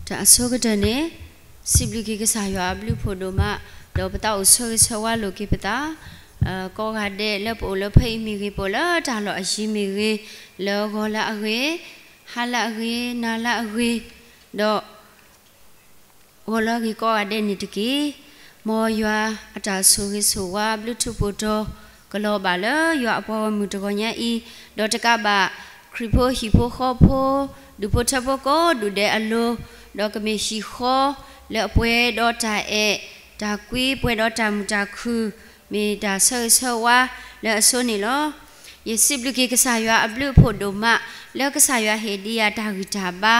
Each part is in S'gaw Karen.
တၢ်အဆိကတၢၢ်န့ၣ်, စံးဘျုးက့ၤကစၢ်ယွၤအဘျုးအဖှိၣ်ဒိၣ်မး, ဒီးပသးအိၣ်ဆၢဂ့ၤဆၢဝါလိာ်က့ၤပသး, ကိးဂၤဒဲးလၢပအိၣ်လၢဖဲအံၤမ့ၢ်ဂ့ၤ, ပအိၣ်လၢတၢ်လီၢ်အယံၤမ့ၢ်ဂ့ၤ, လၢဂီၤလၢအဂ့ၤ, ဟါလၢအဂ့ၤ, နၤလၢအဂ့ၤ, ဒီး ဂီၤလၢအဂ့ၤကိးဂၤဒဲးန့ၣ်တက့ၢ်. မ်ယွၤအတၢ်ဆိၣ်ဂ့ၤဆိၣ်ဝါဘျုးထူးဖှိၣ်တီၤ ကလီၤဘၣ်လၢယွၤအပှၤဂီၢ်မုၢ်တဂီၤညါအံၤ, ဒီးတကးဘၣ် ခရံာ်ဖိဟံၣ်ဖိဃီဖိ, ဒူၣ်ဖိထၢဖိကိးဒူၣ်ဒဲးအလိၤ, ဒီးကမ့ၢ်ဟံၣ်ဃီလၢအပှဲၤဒီးတၢ်အဲၣ်တၢ်ကွံ, ပှဲၤဒီးတၢ်မုာ်တၢ်ခုၣ်, မ့ၢ်တၢ်ဆၢဂ့ၤဆၢဝါလၢအဆိန့ၣ်လီၤ. ယစံးဘျုးက့ၤကစၢ်ယွၤအဘျုးအဖှိၣ်ဒိၣ်မး လၢကစၢ်ယွၤဟ့ၣ်ဒံးယၤတၢ်ဂံၢ်တၢ်ဘါ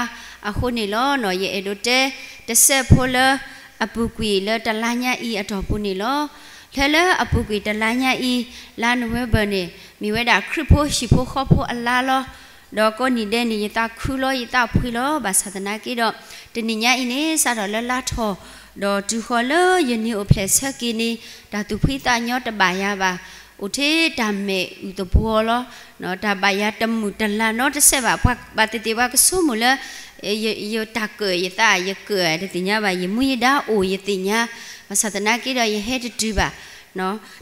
အဃိန့ၣ်လီၤ. ယအဲၣ်ဒိးတဲတစဲးဖိလၢအပူၤကွံာ်လၢတလါညါအံၤအတီၢ်ပူၤန့ၣ်လီၤ. ဖဲလၢအပူၤကွံာ်တလါညါအံၤ, လါနိၣ်ဝ့ဘၢၣ်န့ၣ် မ့ၢ်ဝဲဒၣ်ခရံာ်ဖိဟံၣ်ဖိဃီဖိအလါလီၤ. ဒီးကိးနံၤဒဲးန့ၣ် ယသးခုလီၤ ယသးဖှံလီၤ. ဘၣ်ဆၣ်သနာ်က့ဒီး တနံၤညါအံၤန့ၣ် စးထီၣ်လၢလါထီၣ် ဒီးတုၤဃီၤလၢယန့ၢ်အိၣ်ဖျဲၣ်ဆၢက့ၤန့ၣ် တၢ်သူၣ်ဖှံသးညီတဘၣ်ယၤဘၣ်. အိၣ်ထဲတၢ်မဲာ်အုၣ်သပှီၤလီၤ. တၢ်ဘၣ်ယၤတမုာ်တလၤနီတစဲးဘၣ်. ပှၤဘၣ်သ့ၣ်သ့ၣ်ပှၤကဆိကမိၣ်လၢ ယတၢ်ကၢၣ်ယသး ယကၢၣ်တသ့ၣ်ညါဘၣ်, ယမူယဒါအိၣ်ယသ့ၣ်ညါ, ဘၣ်ဆၣ်သနာ်က့ဒီး ယဟဲတတုၤဘၣ်.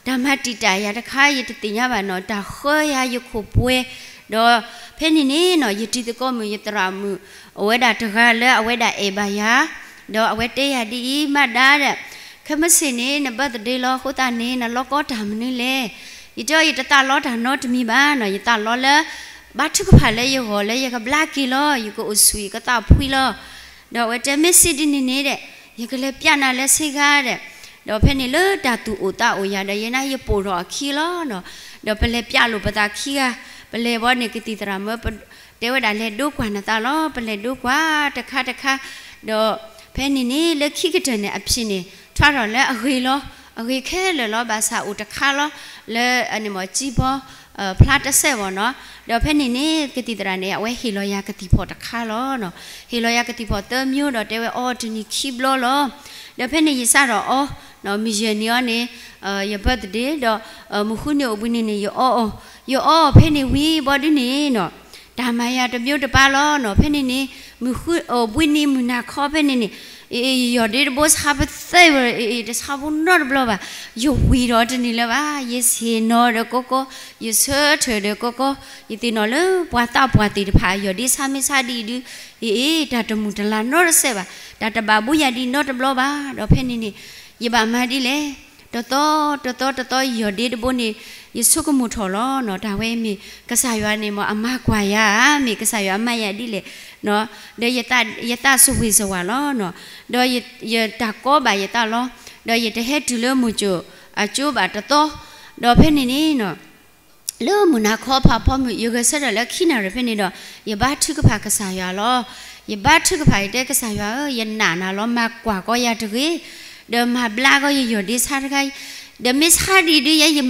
တၢ်မၤတံာ်တာ်ယၤတခါ ယတသ့ၣ်ညါဘၣ်နီၤ, တၢ်ဃၢယၤယခိၣ်ပှဲၤ, ဒီးဖဲန့ၣ်န့ၣ်နီၤ ယတံၤသကိးမုၣ် ယသရၣ်မုၣ် အိၣ်ဝဲဒၣ်တဂၤလၢအဝဲဒၣ်အဲၣ်ဘၣ်ယၤ, ဒီးအဝဲတဲယၤဒ်အံၤ, မၤဒါဒီး ခဲမုၢ်ဆ့ၣ်န့ၣ် န birthday လီၤအဃိသတးန့ၣ် နလီၤကီတၢ်မနုၤလဲၣ်. ယတဲအီၤ ယတသးလီတၢ်နီတမံၤဘၣ်နီၤ, ယသးလီလၢ ဘါထုကဖၣ်လၢယဂီၢ်လၢယကဘျါက့ၤလီၤ, ယကအိၣ်ဆူၣ်ယကသးဖှံလီၤ. ဒီးအဝဲတဲ မ့ၢ်စံးဒ်န့ၣ်န့ၣ်ဒီး ယကလဲၤပျးနၤလၢဆ့ကၤဒီး, ဒီးဖဲန့ၣ်လၢတၢ်သူၣ်အိၣ်သးအိၣ်ယၤဒီး ယဲန့ၣ်ယပိာ်ထီၣ်အခံလီၤနီၤ. ဒီးပလဲၤပျးလိာ်ပသးခံဂၤ, ပလဲၤဘီန့ၣ် ကသံၣ်သရၣ်မုၣ် တဲဝဲဒၣ် လဲၤဒိကွၢ်နသးလီၤ, ပလဲၤဒိကွၢ်တခါတခါ, ဒီးဖဲန့ၣ်န့ၣ် လၢခံကတၢၢ်န့ၣ် အဖံးန့ၣ် ထွါထီၣ်လၢအဂ့ၤလီၤ, အဂ့ၤခဲလၢာ်လီၤ, ဘၣ်ဆၣ်အိၣ်တခါလီၤ, လၢအန့ၣ်မ့ၢ်ကၠံဘီ ဖျါတစဲးဘၣ်နီၤ. ဒီးဖဲန့ၣ်န့ၣ် ကသံၣ်သရၣ်န့ၣ် အဝဲဟ့ၣ်လီၤယၤကသံၣ်ဖီၣ်တခါလီၤ. ဟ့ၣ်လီၤယၤကသံၣ်ဖီၣ်သၢမျိုးဒီး တဲဝဲအီတနံၤခံဘျီလီၤ. ဒီးဖဲန့ၣ်ယစးထီၣ်အီ, မုၢ်ယဲၢ်နံၤအီၤန့ၣ် ယ birthday ဒီး မုၢ်ဃုနံၤအိၣ်ဘှံးနံၤန့ၣ် ယအီအီၤ, ယအီအီၤဖဲန့ၣ်ဝံၤဘီဒုန့ၣ်နီၤ, တၢ်မၤယၤတမျိုးတပါလီၤနီၤ. ဖဲန့ၣ်န့ၣ် မုၢ်အိၣ်ဘှံးနံၤမုၢ်နၤခီဖဲန့ၣ်န့ၣ်, ယယီၢ်ဒ့တဘိဆါပသဲဝဲ, တဆါဖိနီတဘျီဘၣ်, ယဝံၤဒီးတနံၤလၢၤဘၣ်, ယဆ့ၣ်နီၤဒီးကီကီ, ယဆၢထၢၣ်ဒီးကီကီ, ယသ့ၣ်နီၣ်လၢပှၤသးပှၢ်သ့ၣ်တဖၣ် ယီၢ်ဒ့ဆါမ့ၢ်ဆါဒ်အံၤဒု, အ့ တၢ်တမုာ်တလၤနီတစဲးဘၣ်, တၢ်တဘၣ်ဘူးယၤဒ်နီတဘျီဘၣ်. ဒီးဖဲန့ၣ်န့ၣ် ယဘၣ်မၤဒ်လဲၣ်, တသီတသီတသီ ယယီၢ်ဒ့တဘိန့ၣ် ယဆိကမိၣ်ထီၣ်လီၤနီၤ, တၢ်ဝဲမ့ၢ်ကစၢ်ယွၤန့ၣ်မ့ၢ်အမၤကွၢ်ယၤဧါ, မ့ၢ်ကစၢ်ယွၤအမၤယၤဒ်လဲၣ်, ဒီးယသးစဝ့ၤစဝၤလီၤနီၤ, ဒီးယတၢ်ကီဘၣ်ယသးလီၤ, ဒီးယတဟဲတုၤလၢမိၢ်စိၣ်အကၠိဘၣ်တသီ, ဒီးဖဲန့ၣ်န့ၣ်နီၤ လၢမုၢ်နၤခီဖးဖီမုၢ် ယဂဲၤဆၢထၢၣ်လၢခံနၣ်ရံၣ်ဖဲန့ၣ်ဒီး ယဘါထုကဖၣ်ကစၢ်ယွၤလီၤ. ယဘါထုကဖၣ် ယတဲကစၢ်ယွၤဧၢ, ယနာ်နၤလီၤ, မၤကွၢ်ကီယၤတဂ့ၤ, ဒီးမၤဘျါကီယယီၢ်ဒ့ဆါတခါ, ဒီးမ့ၢ်ဆါဒ်အံၤဒု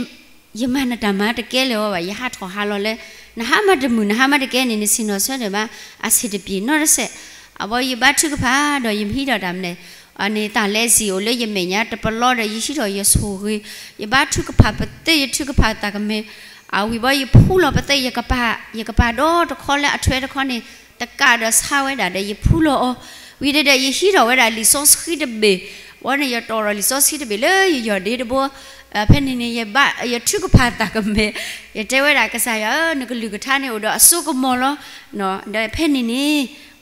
ယမၤနတၢ်မၤတကဲလၢၤဝဲဘၣ်, ယဟးထီၣ်ဟးလီၤလၢ နဟါမၢ်တမုာ် နဟါမၢ်တကဲန့ၣ် နဆ့ၣ်နီၤဆၢထၢၣ်ဘၣ် အဆံးတပျ့ၤနီတစဲး. အဘီယဘါထုကဖၣ်ဒီး ယမ့ၢ်ဟံးထီၣ်တၢ်မနုၤ အန့ၣ် တၢ်လဲၤစံၣ်အိၣ်လၢယမဲာ်ညါတပလီဒီး ယဟံးထီၣ်ယဆိၣ်ဂ့ၤ, ယဘါထုကဖၣ်ပသ့ ယထုကဖၣ်သးကမဲာ်, အဝံၤဘီ ယဖှူလီၤပသ့ ယကပၤ, ယကပၤဒီတခီလၢအထွဲတခီန့ၣ် တကးဒီးဆါဝဲဒၣ်ဒီး ယဖှူလီၤအီၤ, ဝံၤဒီး ယဟံးထီၣ်ဝဲဒၣ်လံာ်စီဆှံတဘ့ၣ်, ဝံၤဒီးယတီၢ်ထီၣ်လံာ်စီဆှံတဘ့ၣ်လၢယယီၢ်ဒ့တဘိ, ဖဲန့ၣ်န့ၣ် ယဘါ ယထုကဖၣ်သးကမဲာ်, ယတဲဝဲဒၣ်ကစၢ်ယွၤဧၢ, နကလုၢ်ကထါန့ၣ်အိၣ်ဒီးအစိကမီၤလီၤ. ဒီးဖဲန့ၣ်န့ၣ်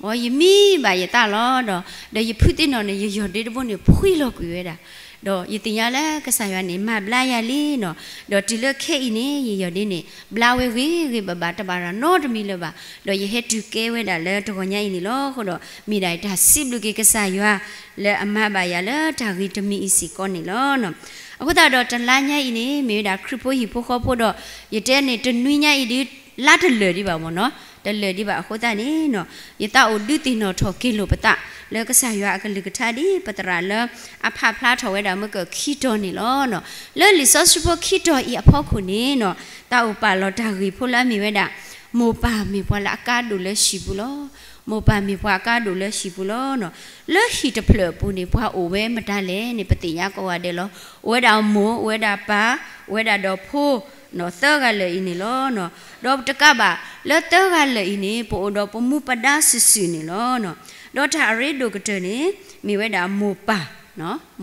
မ်ယမံဘၣ်ယသးလီၤဒီး, ဒီးယဖုသ့ၣ်နီၣ်န့ၣ် ယယီၢ်ဒ့တဘိန့ၣ် ဖှံလီၤကွံာ်ဝဲဒၣ်, ဒီးယသ့ၣ်ညါလၢကစၢ်ယွၤန့ၣ် မၤဘျါယၤလံနီၤ, ဒီးတုၤလၢခဲအံၤန့ၣ် ယယီၢ်ဒ့န့ၣ် ဘျါဝဲဂ့ၤဂ့ၤဘၣ်ဘၣ် တဘၣ်တၢ်နီတမံၤလၢၤဘၣ်, ဒီးယဟဲတုၤကဲဝဲဒၣ်လၢတဂီၤညါအံၤန့ၣ်လီၤ. အဃိဒီး မ့ၢ်ဒၣ်တၢ်စံးဘျုးက့ၤကစၢ်ယွၤ လၢအမၤဘၣ်ယၤလၢတၢ်ဂ့ၤတမံၤအံၤစ့ၢ်ကီးန့ၣ်လီၤ. အဃိသတးဒီးတလါညါအံၤန့ၣ် မ့ၢ်ဝဲဒၣ်ခရံာ်ဖိဟံၣ်ဖိဃီဖိဒီး ယတဲန့ၣ် တနွံညါအံၤဒု လါတလၢာ်ဒံးဘၣ်မ့ၢ်နီၤ, တလၢာ်ဒံးဘၣ်အဃိသတးန့ၣ်နီၤ, ယသးအိၣ်ဒုးသ့ၣ်နီၣ်ထီၣ်က့ၤလိာ်ပသး လၢကစၢ်ယွၤအကလုၢ်ကထါဒ်ပသရၣ်လၢအဖးဖျါထီၣ်ဝဲဒၣ်မ့ၢ်ကခံတီၤန့ၣ်လီၤ. လၢလံာ်စီဆှံဖိခံတီၤအံၤအဖီခိၣ်န့ၣ်နီၤ, တၢ်အိၣ်ပာ်လီၤတၢ်ဂ့ၢ်ဖိလၢအမ့ၢ်ဝဲဒၣ် မိၢ်ပၢ်မ့ၢ်ပှၤလၢအကါဒိၣ်လၢဟံၣ်ပူၤလီၤ. မိၢ်ပၢ်မ့ၢ်ပှၤအကါဒိၣ်လၢဟံၣ်ပူၤလီၤ. လၢဟံၣ်တဖျၢၣ်အပူၤန့ၣ် ပှၤအိၣ်ဝဲမတၤလဲၣ်န့ၣ် ပသ့ၣ်ညါကိးဂၤဒဲးလီၤ. အိၣ်ဝဲဒၣ်မိၢ်, အိၣ်ဝဲဒၣ်ပၢ်, အိၣ်ဝဲဒၣ်ဒီးဖိ, သၢဂၤလၢာ်အံၤန့ၣ်လီၤ. ဒီးတကးဘၣ် လၢသၢဂၤလၢာ်အံၤန့ၣ် ပအိၣ်ဒီးပမူပဒါစုာ်စုာ်န့ၣ်လီၤ. ဒီးတၢ်အရ့ဒိၣ်ကတၢၢ်န့ၣ် မ့ၢ်ဝဲဒၣ်မိၢ်ပၢ်,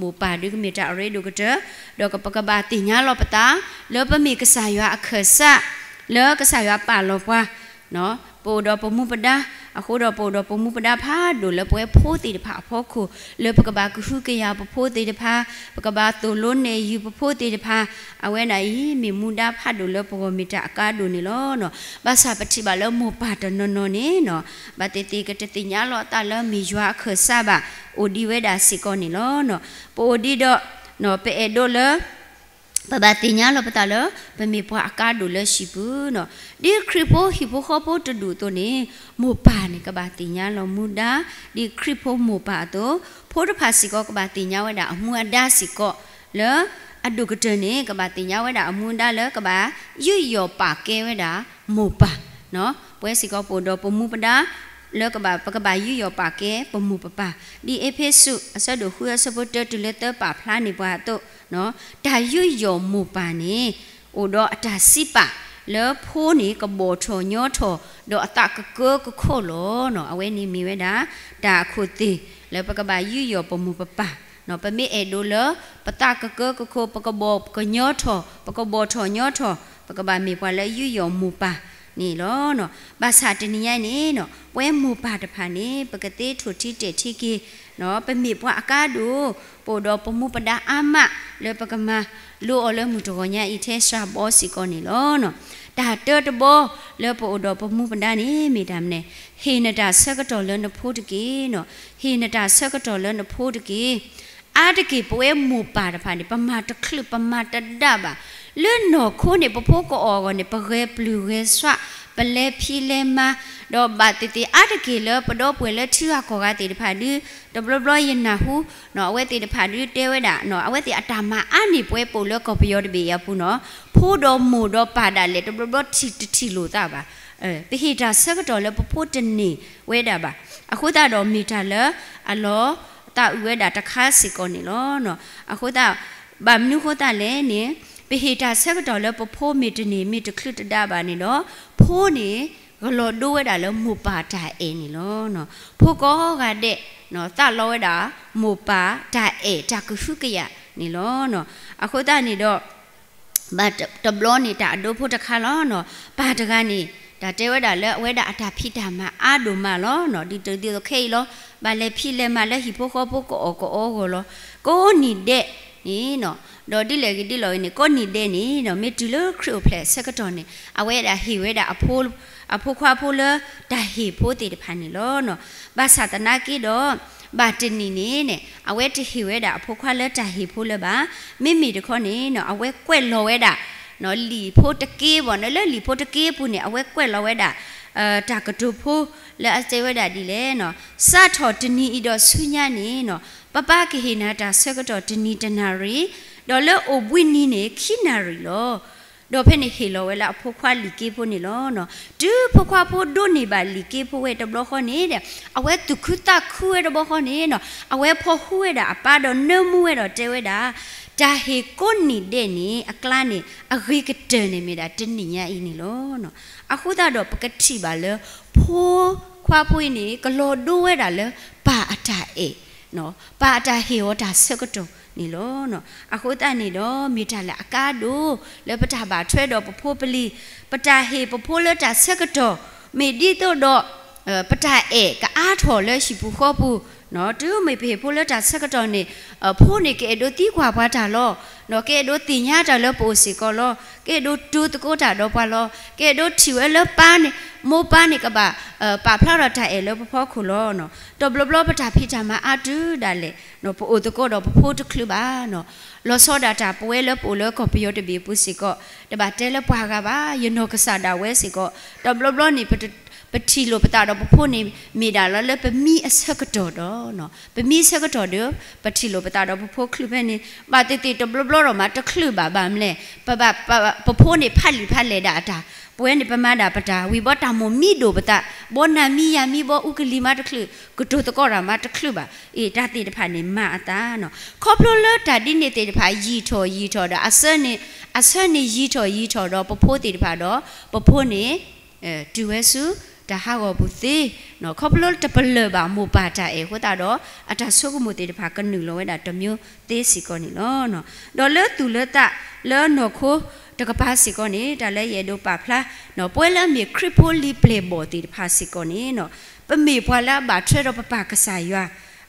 မိၢ်ပၢ်ဒုးကမ့ၢ်တၢ်အရ့ဒိၣ်ကတၢၢ်, ဒီးပကဘၣ်သ့ၣ်ညါလီၤပသး လၢပမ့ၢ်ကစၢ်ယွၤအခၢၣ်စး, လၢကစၢ်ယွၤပာ်လီၤပှၤ ပအိၣ်ဒီးပမူပဒါ, အဃိဒီးပအိၣ်ဒီးပမူပဒါဖးဒိၣ်လၢပဝဲဖိသ့ၣ်တဖၣ်အဖီခိၣ်, လၢပကဘၣ်ကဟုကယာ်ပဖိသ့ၣ်တဖၣ်, ပကဘၣ်သိၣ်လိနဲၣ်ယုာ်ပဖိသ့ၣ်တဖၣ်, အဝဲဒၣ်အံၤ မ့ၢ်မူဒါဖးဒိၣ်လၢပဂီၢ်မ့ၢ်တၢ်အကါဒိၣ်န့ၣ်လီၤ. ဘၣ်ဆၣ်ပထံၣ်ဘၣ်လၢမိၢ်ပၢ်တနီၤနီၤန့ၣ် ဘၣ်သ့ၣ်သ့ၣ်ကတသ့ၣ်ညါလီၤအသးလၢမ့ၢ်ယွၤအခၢၣ်စးဘၣ်, အိၣ်ဒံးဝဲဒၣ်စ့ၢ်ကီးန့ၣ်လီၤ. ပအိၣ်ဒံးဒီး ပအဲၣ်ဒိးလၢ ပဘၣ်သ့ၣ်ညါလီၤပသးလၢ ပမ့ၢ်ပှၤအကါဒိၣ်လၢဟံၣ်ပူၤန့ၣ်, ဒ်ခရံာ်ဖိဟံၣ်ဖိဃီဖိတဒူၣ်အသိးန့ၣ်, မိၢ်ပၢ်န့ၣ် ကဘၣ်သ့ၣ်ညါလီၤမူဒါ, ဒ်ခရံာ်ဖိမိၢ်ပၢ်အသိး, ဖိတဖၣ်စ့ၢ်ကီးကဘၣ်သ့ၣ်ညါဝဲဒၣ်အမူအဒါစ့ၢ်ကီး, လၢအဒိၣ်ကတၢၢ်န့ၣ် ကဘၣ်သ့ၣ်ညါဝဲဒၣ်အမူအဒါလၢကဘၣ်ယူးယီၣ်ပာ်ကဲဝဲဒၣ်မိၢ်ပၢ်, ပဝဲစ့ၢ်ကီးပအိၣ်ဒီးပမူပဒါ လၢကဘၣ် ပကဘၣ်ယူးယီၣ်ပာ်ကဲပမိၢ်ပပၢ်, ဒ်အ့းဖ့းစူး အဆၢဒိၣ်ဃု အဆၢဖိတၢတုၤလၢသၢပာ်ဖျါန့ၢ်ပှၤအသိး, တၢ်ယူးယီၣ်မိၢ်ပၢ်န့ၣ် အိၣ်ဒီးအတၢ်စံးပာ် လၢဖိန့ၣ်ကဘီၣ်ထီၣ်ညီထီၣ် ဒီးအသးကကၢကခိၣ်လီၤ. အဝဲန့ၣ်မ့ၢ်ဝဲဒၣ် တၢ်အခိၣ်သ့ၣ် လၢပကဘၣ်ယူးယီၣ်ပမိၢ်ပပၢ်, ပမ့ၢ်အဲၣ်ဒိးလၢ ပသးကကၢကခိၣ် ပကဘီၣ်ကညီထီၣ် ပကဘီၣ်ထီၣ်ညီထီၣ် ပကဘၣ်မ့ၢ်ပှၤလၢယူးယီၣ်မိၢ်ပၢ်န့ၣ်လီၤ. ဘၣ်ဆၣ်တနံၤညါအံၤန့ၣ် ပဝဲမိၢ်ပၢ်တဖၣ်န့ၣ် ပကသ့ထိၣ်ထံတဲာ်ထံက့ၤ, ပမ့ၢ်ပှၤအကါဒိၣ်, ပအိၣ်ဒီးပမူပဒါအါမး လၢပကမၤလိအီၤလၢမုၢ်တဂီၤညါအံၤထဲစှၤဘီစ့ၢ်ကီးန့ၣ်လီၤ. တၢ်တၢတဘီ လၢပအိၣ်ဒီးပမူပဒါန့ၣ် မ့ၢ်တၢ်မနုၤလဲၣ်, ဟ့ၣ်နတၢ်ဆၢကတီၢ်လၢနဖိတက့ၢ်, ဟ့ၣ်နတၢ်ဆၢကတီၢ်လၢနဖိတက့ၢ်. အါတက့ၢ်ပဝဲမိၢ်ပၢ်တဖၣ်န့ၣ် ပမၤတချုးပမၤတဒါဘၣ်. လၢနီၢ်ခိန့ၣ် ပဖိကအိၣ်အဂီၢ်န့ၣ် ပဂဲၤပျုၢ်ဂဲၤဆှး, ပလဲၤဖံးလဲၤမၤ, ဒီးဘၣ်သ့ၣ်သ့ၣ်အါတက့ၢ်လၢပဒီပုၢ်ဝဲၢ်လၢထံဂၤကီၢ်ဂၤသ့ၣ်တဖၣ်ဒုး, တဘျီဘျီယနၢ်ဟူ အဝဲသ့ၣ်တဖၣ်ဒုးတဲဝဲဒၣ် အဝဲသ့ၣ်အတၢ်မၤအါန့ၢ်ပဝဲပအိၣ်လၢကီၢ်ပယီၤတဘ့ၣ်အံၤအပူၤန့ၣ်, ဖိဒီးမိၢ်ဒီးပၢ်ဒၣ်လဲာ် တဘျီဘျီထံၣ်တထံၣ်လိာ်သးဘၣ်. ပဟ့ၣ်တၢ်ဆၢကတီၢ်လၢပဖိတန့ၢ်ဝဲဒၣ်ဘၣ်. အဃိသတးဒီးမ့ၢ်တၢ်လၢအလီၤသးအုးဝဲဒၣ်တခါစ့ၢ်ကီးန့ၣ်လီၤ. အဃိသတး ဘၣ်မနုၤဃိသတးလဲၣ်န့ၣ်, ပဟ့ၣ်တၢ်ဆၢကတီၢ်လၢပဖိမ့ၢ်တန့ၢ်မ့ၢ်တချုးတဒါဘၣ်န့ၣ်ဒီး, ဖိန့ၣ် ကလီၤဒိဝဲဒၣ်လၢမိၢ်ပၢ်တၢ်အဲၣ်န့ၣ်လီၤ. ဖိကိးဂၤဒဲး သးလီဝဲဒၣ် မိၢ်ပၢ်တၢ်အဲၣ်တၢ်ကဟုကယာ်န့ၣ်လီၤ. အဃိသတးန့ၣ်ဒီး ဘၣ်တဘျီန့ၣ် တၢ်အဒိဖိတခါလီၤ. ပၢ်တဂၤန့ၣ် တၢ်တဲဝဲဒၣ်လၢအဝဲဒၣ်အတၢ်ဖံးတၢ်မၤအါဒိၣ်မးလီၤ. ဒ်သိးခဲအံၤလီၤ, ဘၣ်လဲၤဖံးလဲၤမၤလၢဟံၣ်ဖိဃီဖိကအီၣ်ကအီအဂီၢ်လီၤ. ကိးနံၤဒဲးန့ၣ်, ဒီးဒ်လဲၣ်ဂ့ၤဒ်လဲၣ်ဂ့ၤန့ၣ် ကိးနံၤဒဲးန့ၣ် မ့ၢ်တုၤလၢခရံာ်အိၣ်ဖျဲၣ်အဆၢကတီၢ်န့ၣ် အဝဲဒၣ်ဟ့ၣ်ဝဲဒၣ် အဖိခွါဖိလၢတၢ်ဟ့ၣ်ဖိသ့ၣ်တဖၣ်န့ၣ်လီၤ. ဘၣ်ဆၣ်သနာ်က့ဒီး ဘၣ်တနံၤန့ၣ်န့ၣ် အဝဲတဟ့ၣ်ဝဲဒၣ်အဖိခွါလၢတၢ်ဟ့ၣ်ဖိလၢၤဘၣ်. မ့မ့ၢ်တခီန့ၣ် အဝဲကွဲးလီၤဝဲဒၣ် လံာ်ဖိတက့ဘၣ်န့ၣ်, လၢလံာ်ဖိတက့အပူၤန့ၣ် အဝဲကွဲးလီၤဝဲဒၣ် တၢ်ကတိၤဖိ လၢအတဲဝဲဒၣ်ဒ်လဲၣ်, စးထီၣ်တနံၤအံၤဒီးဆူညါန့ၣ် ပၢ်ကဟ့ၣ်နၤတၢ်ဆၢကတီၢ်တနံၤတနၣ်ရံၣ်, ဒီးလၢအိၣ်ဘှံးနံၤန့ၣ် ခံနၣ်ရံၣ်လီၤ. ဒီးဖဲန့ၣ်ဟ့ၣ်လီၤဝဲလၢအဖိခွါလံာ်က့ဖိန့ၣ်လီၤ. တုၤဖိခွါဖိဒိးန့ၢ်ဘၣ်လံာ်က့ဖိဝဲတဘျီဃီန့ၣ်ဒီး အဝဲသူၣ်ခုသးခုဝဲတဘျီဃီန့ၣ် အဝဲဖီၣ်ဃူဝဲဒၣ်အပၢ်ဒီးနၢမူဝဲဒီးတဲဝဲဒၣ်, တၢ်ဟ့ၣ်ကိးနံၤဒဲးန့ၣ် အကျါန့ၣ် အဂ့ၤကတၢၢ်န့ၣ်မ့ၢ်ဒၣ်တနံၤညါအံၤန့ၣ်လီၤ. အဃိသတးဒီးပကထံၣ်ဘၣ်လၢ ဖိခွါဖိအံၤန့ၣ် ကလီၤဒိဝဲဒၣ်လၢပၢ်အတၢ်အဲၣ်, ပၢ်အတၢ်ဟ့ၣ်အီၤတၢ်ဆၢကတီၢ်န့ၣ်လီၤ. အဃိသတးန့ၣ်ဒီး မ့ၢ်တၢ်လၢအကါဒိၣ် လၢပတၢ်ဘၣ်ထွဲဒီးပဖိပလံၤ, ပတၢ်ဟ့ၣ်ပဖိလၢတၢ်ဆၢကတီၢ်, မ့ၢ်ဒ်သိးဒီး ပတၢ်အဲၣ်ကအါထီၣ်လၢဟံၣ်ပူၤဃီပူၤ, တုၤမ့ၢ်ပဟ့ၣ်ဖိလၢတၢ်ဆၢကတီၢ်န့ၣ် ဖိန့ၣ်ကအဲၣ်ဒိးသံကွၢ်ပှၤတၢ်လီၤ, ကအဲၣ်ဒိးသ့ၣ်ညါတၢ်လၢပအိၣ်စ့ၢ်ကီးလီၤ, ကအဲၣ်ဒိးတိၤသကိးတၢ်ဒီးပှၤလီၤ, ကအဲၣ်ဒိးထံၣ်ဝဲလၢပၢ်န့ၣ် မိၢ်ပၢ်န့ၣ်ကဘၣ် ပာ်ဖျါထီၣ်တၢ်အဲၣ်လၢပဖီခိၣ်လီၤ. တဘျီဘျီပတၢ်ဖံးတၢ်မၤအါတုၤဒၣ်လဲာ် ပအိၣ်သကိးဒီးပဖိတချုးဘၣ်. လီၤဆီဒၣ်တၢ်ပဝဲလၢပအိၣ်လၢကီၢ်ပယီၤတဘ့ၣ်အပူၤစ့ၢ်ကီး, တဘၣ်တဲလၢပှၤဂၤဘၣ်, ယနီၢ်ကစၢ်ဒၣ်ဝဲစ့ၢ်ကီး, တဘျီဘျီန့ၣ် ပထံၣ်လိာ်ပသးဒီးပဖိန့ၣ် မ့ၢ်ဒၣ်လီၤလၢပမံအဆၢကတီၢ်ဒီး, ပမံအဆၢကတီၢ်ဒီး ပထံၣ်လိာ်ပသးဒီးပဖိချုးဖဲန့ၣ်, ဘၣ်သ့ၣ်သ့ၣ်တဘျီဘျီဒီးမးတချုးဘၣ်, ဘၣ်မနုၤလဲၣ်, ပဖိန့ၣ်ဖးလံာ်ဖးလဲၢ်ဒၣ်အတၢ်, ပဝဲန့ၣ်ပမၤဒၣ်ပတၢ်, ဝံၤဘီတၢ်မိၢ်မံဒိၣ်ပသး, ဘီနၤမံယၤမံ ဘီအူကလံၤမးတချုး, ကတိၤသကိးတၢ်မးတချုးဘၣ်, အ့ၣ် တၢ်သ့ၣ်တဖၣ်န့ၣ်မၤအသး, ခီဖျိလၢတၢ်ဒ်န့ၣ်သ့ၣ်တဖၣ်ယံာ်ထီၣ်ယံာ်ထီၣ်ဒီး အဆၢန့ၣ်, အဆၢန့ၣ်ယံာ်ထီၣ်ယံာ်ထီၣ်ဒီးပဖိသ့ၣ်တဖၣ်ဒီး ပဖိန့ၣ် တုၤဝဲဆူ တၢ်ဟးဂီၤပူၤသ့, ခီဖျိတပလၢၢ်ဘၣ်မိၢ်ပၢ်တၢ်အဲၣ်အဃိသတးဒီး အတၢ်ဆိကမိၣ်သ့ၣ်တဖၣ်ကနုာ်လီၤဝဲဒၣ်တမျိုးသ့စ့ၢ်ကီးန့ၣ်လီၤ. ဒီးလၢသူၣ်လၢသးလၢနီၢ်ခိတကပၤစ့ၢ်ကီးန့ၣ် တၢ်လၢယအဲၣ်ဒိးပာ်ဖျါ ပဝဲလၢအမ့ၢ်ခရံာ်ဖိလံၤပျဲၢ်ဘီၣ်သ့ၣ်တဖၣ်စ့ၢ်ကီးန့ၣ် ပမ့ၢ်ပှၤလၢအဘၣ်ထွဲဒီးပပၢ်ကစၢ်ယွၤ,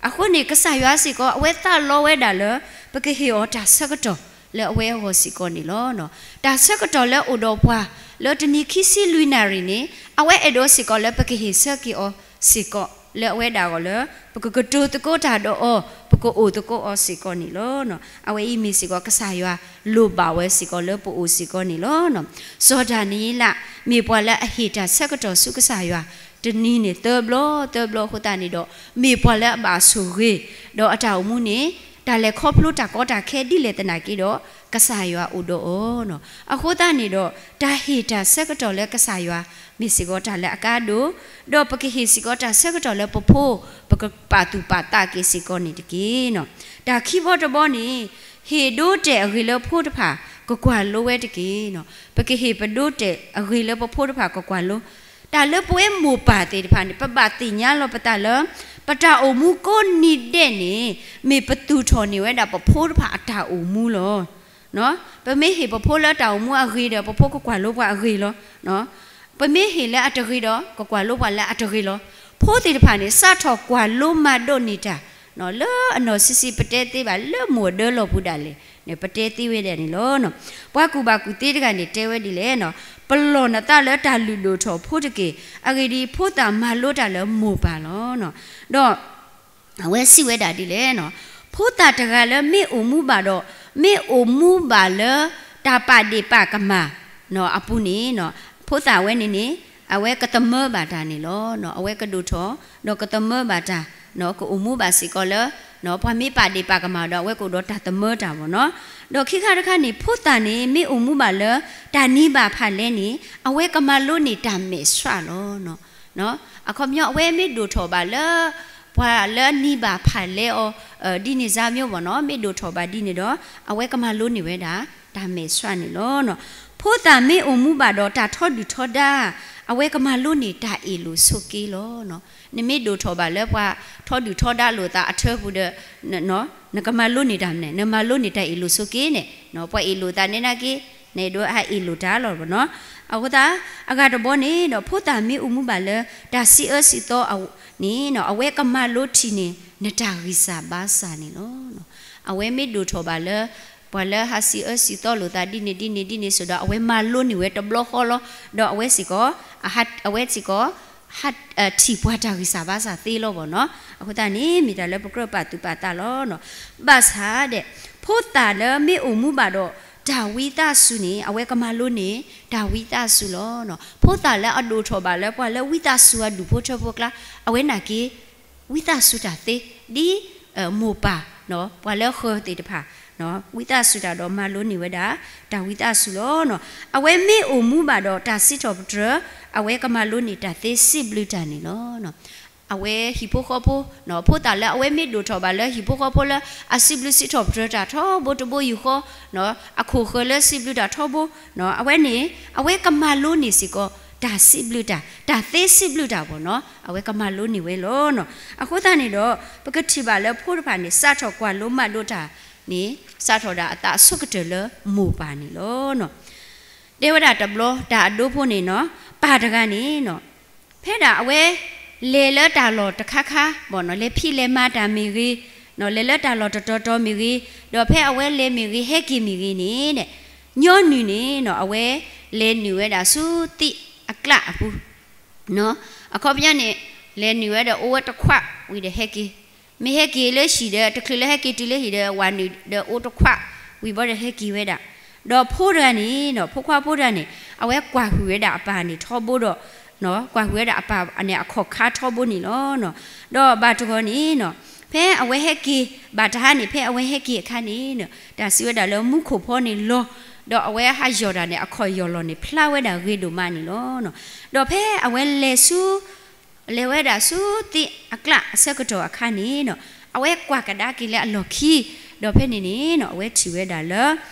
အဃိန့ၣ် ကစၢ်ယွၤစ့ၢ်ကီး အဝဲသးလီဝဲဒၣ်လၢ ပကဟ့ၣ်အီၤတၢ်ဆၢကတီၢ်လၢအဝဲအဂီၢ်စ့ၢ်ကီးန့ၣ်လီၤ. တၢ်ဆၢကတီၢ်လၢအိၣ်ဒီးပှၤ လၢတနံၤခံဆံလွံၢ်နၣ်ရံၣ်န့ၣ် အဝဲအဲၣ်ဒိးစ့ၢ်ကီးလၢပကဟ့ၣ်ဆၢက့ၤအီၤစ့ၢ်ကီး လၢအဝဲဒၣ်အဂီၢ်လၢ ပကကတိၤသကိးတၢ်ဒီးအီၤ ပကအိၣ်သကိးအီၤစ့ၢ်ကီးန့ၣ်လီၤ. အဝဲအံၤမ့ၢ်စ့ၢ်ကီးကစၢ်ယွၤလိၣ်ဘၣ်ဝဲစ့ၢ်ကီးလၢပအိၣ်စ့ၢ်ကီးန့ၣ်လီၤ. စီၤဒၤနံးယ့လး မ့ၢ်ပှၤလၢအဟ့ၣ်တၢ်ဆၢကတီၢ်ဆူကစၢ်ယွၤ တနံၤန့ၣ်သၢဘျီသၢဘျီအဃိသတးန့ၣ်ဒီး မ့ၢ်ပှၤလၢအဘၣ်ဆိၣ်ဂ့ၤ ဒီးအတၢ်အိၣ်မူန့ၣ် တၢ်လဲၤခီဖျိတၢ်ကီတၢ်ခဲဒ်လဲၣ်သနာ်က့ဒီး ကစၢ်ယွၤအိၣ်ဒီးအီၤ. အဃိသတးန့ၣ်ဒီး တၢ်ဟ့ၣ်တၢ်ဆၢကတီၢ်လၢကစၢ်ယွၤ မ့ၢ်စ့ၢ်ကီးတၢ်လၢအကါဒိၣ်, ဒီးပကဟ့ၣ်စ့ၢ်ကီးတၢ်ဆၢကတီၢ်လၢပဖိ ပကပာ်သူၣ်ပာ်သးက့ၤစ့ၢ်ကီးန့ၣ်တက့ၢ်. တၢ်ခံဘီတဘီန့ၣ် ဟ့ၣ်ဒိတဲာ်အဂ့ၤလၢဖိတဖၣ် ကကွၢ်လိဝဲတက့ၢ်. ပကဟ့ၣ်ပဒိတဲာ်အဂ့ၤလၢပဖိတဖၣ်ကကွၢ်လိ တၢ်လၢပဝဲမိၢ်ပၢ်သ့ၣ်တဖၣ်န့ၣ် ပဘၣ်သ့ၣ်ညါလီၤပသးလၢ ပတၢ်အိၣ်မူကိးနံၤဒဲးန့ၣ် မ့ၢ်ပသူၣ်ထီၣ်န့ၢ်ဝဲဒၣ်ပဖိတဖၣ်အတၢ်အိၣ်မူလီၤ. ပမ့ၢ်ဟ့ၣ်ပဖိလၢတၢ်အိၣ်မူအဂ့ၤဒီး ပဖိကကွၢ်လိပှၤအဂ့ၤလီၤ. ပမ့ၢ်ဟ့ၣ်လၢအတဂ့ၤဒီး ကကွၢ်လိပှၤလၢအတဂ့ၤလီၤ. ဖိသ့ၣ်တဖၣ်န့ၣ် စးထီၣ်ကွၢ်လိမၤဒိးန့ၢ်တၢ် လၢအနီၢ်ဆံးဆံး ပတဲသ့ဘၣ်လၢမိၢ်အဒၢလီၢ်ပူၤဒၣ်လဲာ်န့ၣ် ပတဲသ့ဝဲဒၣ်န့ၣ်လီၤ. ပှၤကူၣ်ဘၣ်ကူၣ်သ့တဂၤန့ၣ် တဲဝဲဒ်လဲၣ်, ပလီၢ်နသးလၢတၢ်လုၢ်ဒိၣ်ထီၣ်ဖိတက့ၢ်. အဂ့ၢ်ဒ်အံၤ, ဖိသၣ်မၤလိတၢ်လၢမိၢ်ပၢ်လီၤ. ဒီး အဝဲစံးဝဲဒၣ်ဒ်လဲၣ်, ဖိသၣ်တဂၤလၢမ့ၢ်အိၣ်မူဘၣ်ဒီး မ့ၢ်အိၣ်မူဘၣ်လၢတၢ်ပာ်ဒ့ၣ်ပာ်ကမၣ်အပူၤန့ၣ်, ဖိသၣ်ဝဲန့ၣ်န့ၣ် အဝဲကသမၢဘၣ်တၢ်န့ၣ်လီၤ. အဝဲကဒိၣ်ထီၣ် ဒီးကသမၢဘၣ်တၢ်, ကအိၣ်မူဘၣ်စ့ၢ်ကီးလၢ ပှၤမ့ၢ်ပာ်ဒ့ၣ်ပာ်ကမၣ်ဒီး အဝဲကအိၣ်ဒီးတၢ်သမၢတၢ်ဘၣ်နီၤ. ဒီးခံခါတခါန့ၣ် ဖိသၣ်န့ၣ် မ့ၢ်အိၣ်မူဘၣ်လၢ တၢ်နံၤဘၣ်ဖၣ်လဲန့ၣ် အဝဲကမၤလိန့ၢ်တၢ်မဲာ်ဆှးလီၤ. အခီပညီ အဝဲမ့ၢ်ဒိၣ်ထီၣ်ဘၣ်လၢ ပှၤလၢအနံၤဘၣ်ဖၣ်လဲအီၤ ဒ်န့ၣ်စါမ့ၢ်ဘၣ်နီၤ, မ့ၢ်ဒိၣ်ထီၣ်ဘၣ်ဒ်န့ၣ်ဒီး အဝဲကမၤလိန့ၢ်ဝဲဒၣ် တၢ်မဲာ်ဆှးန့ၣ်လီၤ. ဖိသၣ်မ့ၢ်အိၣ်မူဘၣ်ဒီးတၢ်ထီဒုၣ်ထီဒါ, အဝဲကမၤလိန့ၢ်တၢ်အ့ၣ်လိာ်ဆိးက့လီၤ. နမ့ၢ်ဒိၣ်ထီၣ်ဘၣ်လၢပှၤထီဒုၣ်ထီဒါလိာ်သးအထၢပူၤဒီး နကမၤလိန့ၢ်တၢ်မနုၤလဲၣ်, နမၤလိန့ၢ်တၢ်အ့ၣ်လိာ်ဆိးက့န့ၣ်, ပှၤအ့ၣ်လိာ်သးနဲဒၣ်က့ နအဲၣ်ဒိးဟးအ့ၣ်လိာ်တၢ်လီၤနီၤ. အဃိသတး အဂၤတဘီန့ၣ်ဒီး ဖိသၣ်မ့ၢ်အိၣ်မူဘၣ်လၢ တၢ်စံးအၢစံးသီအန့ၣ် အဝဲကမၤလိထံၣ်န့ၢ် နတၢ်ဂံၢ်စၢ်ဘါစၢ်န့ၣ်လီၤ. အဝဲမ့ၢ်ဒိၣ်ထီၣ်ဘၣ်လၢ ပှၤလၢဟးစံးအၢစံးသီလိာ်သးဒ်န့ၣ်ဒ်န့ၣ်ဒ်န့ၣ်ဆိးဒီး အဝဲမၤလိန့ၢ်ဝဲတဘျီဃီလီၤ. ဒီးအဝဲစ့ၢ်ကီး အဝဲစ့ၢ်ကီး ထံၣ်ပှၤတၢ်ဂံၢ်စၢ်ဘါစၢ်သ့လီၤဘၣ်နီၤ. အဃိသတးန့ၣ် မ့ၢ်တၢ်လၢပကြၢးပာ်သူၣ်ပာ်သးလီၤ. ဘၣ်ဆၣ်ဒီး ဖိသၣ်လၢမ့ၢ်အိၣ်မူဘၣ်ဒီး တၢ်ဝံသးစူၤန့ၣ် အဝဲကမၤလိန့ၢ် တၢ်ဝံသးစူၤလီၤ. ဖိသၣ်လၢအဒိၣ်ထီၣ်ဘၣ်လၢပှၤလၢဝံသးစူၤအဒူၣ်ဖိထၢဖိအကျါ အဝဲနာ်က့ ဝံသးစူၤတၢ်သ့ ဒ် မိၢ်ပၢ် ပှၤလၢဃၢၤသ့ၣ်တဖၣ် ဝံသးစူၤတၢ်ဒီးမၤလိန့ၢ်ဝဲဒၣ် တၢ်ဝံသးစူၤလီၤ. အဝဲမ့ၢ်အိၣ်မူဘၣ်ဒီးတၢ်စံးထီၣ်ပတြၢၤ အဝဲကမၤလိန့ၢ်တၢ်သ့စံးဘျုးတၢ်န့ၣ်လီၤ. အဝဲဟံၣ်ဖိဃီဖိ ဖိသၣ်လၢအဝဲမ့ၢ်ဒိၣ်ထီၣ်ဘၣ်လၢဟံၣ်ဖိဃီဖိလၢအစံးဘျုးစံးထီၣ်ပတြၢၤတၢ်ထီဘိတဘိယူၢ်ဃီ အခိၣ်ဃၢၤလၢစံးဘျုးတၢ်ထီဘိ အဝဲန့ၣ် အဝဲကမၤလိန့ၢ်စ့ၢ်ကီး တၢ်စံးဘျုးတၢ် တၢ်သ့စံးဘျုးတၢ်ဘၣ်နီၤ အဝဲကမၤလိန့ၢ်ဝဲလီၤ. အဃိသတးန့ၣ်ဒီး ပကထံၣ်ဘၣ်လၢဖိတဖၣ်န့ၣ် စးထီၣ်ကွၢ်လိမၤဒိးတၢ်န့ၣ် စးထီၣ်ဒၣ်အသးအဆိကတၢၢ်လၢမိၢ်ပၢ်န့ၣ်လီၤ. တဲဝဲဒၣ်တဘျီ တၢ်အဒိဖိန့ၣ်နီၤ ပၢ်တဂၤန့ၣ်နီၤ ဖဲဒၣ်အဝဲ လဲၤလၢတၢ်လီၢ်တခါခါဘၣ်နီၤ လဲၤဖံးလဲၤမၤတၢ်မ့ၢ်ဂ့ၤ, လဲၤလၢတၢ်လီၢ်တတီၤတီၤမ့ၢ်ဂ့ၤ, ဒီးဖဲအဝဲလဲၤမ့ၢ်ဂ့ၤ ဟဲက့ၤမ့ၢ်ဂ့ၤန့ၣ် ညီနုၢ်န့ၣ်နီၤ အဝဲလဲၤနုာ်ဝဲဒၣ်ဆူသ့ၣ်အကျးအပူၤ အခီပညီန့ၣ် လဲၤနုာ်ဝဲဒီးအိၣ်ဝဲတခွးဝံၤဒီးဟဲက့ၤ, မ့ၢ်ဟဲက့ၤလၢဟံၣ်ဒီး တချုးလၢဟဲက့ၤတုၤလၢဟံၣ်ဒီး ဝၤနုာ်ဒီးအိၣ်တခွးဝံၤဘီဒီးဟဲက့ၤဝဲဒၣ်, ဒီးဖိတဂၤန့ၣ်နီၤ ဖိခွါဖိတဂၤန့ၣ် အဝဲကွၢ်ဟုၣ်ဝဲဒၣ်အပၢ်န့ၣ်ထီဘိဒီး ကွၢ်ဟုၣ်ဝဲဒၣ်အပၢ်န့ၣ်အခီၣ်ခါထီဘိန့ၣ်လီၤ. ဒီးဘၣ်တဂီၤန့ၣ်နီၤ ဖဲအဝဲဟဲက့ၤ ဘၣ်တဟါန့ၣ် ဖဲအဝဲဟဲက့ၤအခါန့ၣ်နီၤ တၢ်စံးဝဲဒၣ်လၢမူခိၣ်ဖီန့ၣ်လီၤ, ဒီးအဝဲဟးယီၢ်တၢ်န့ၣ် အခီၣ်ယီၢ်လီၢ်န့ၣ် ဖျါဝဲဒၣ်ဂ့ၤဒိၣ်မးန့ၣ်လီၤ. ဒီးဖဲအဝဲလဲၤဆူ လဲၤဝဲဒၣ်ဆူသ့ၣ်အကျးအဆၢကတီၢ်အခါန့ၣ်နီၤ အဝဲကွၢ်ကဒါက့ၤလၢအလီၢ်ခံ, ဒီးဖဲန့ၣ်န့ၣ်နီၤ အဝဲထံၣ်ဝဲဒၣ်လၢ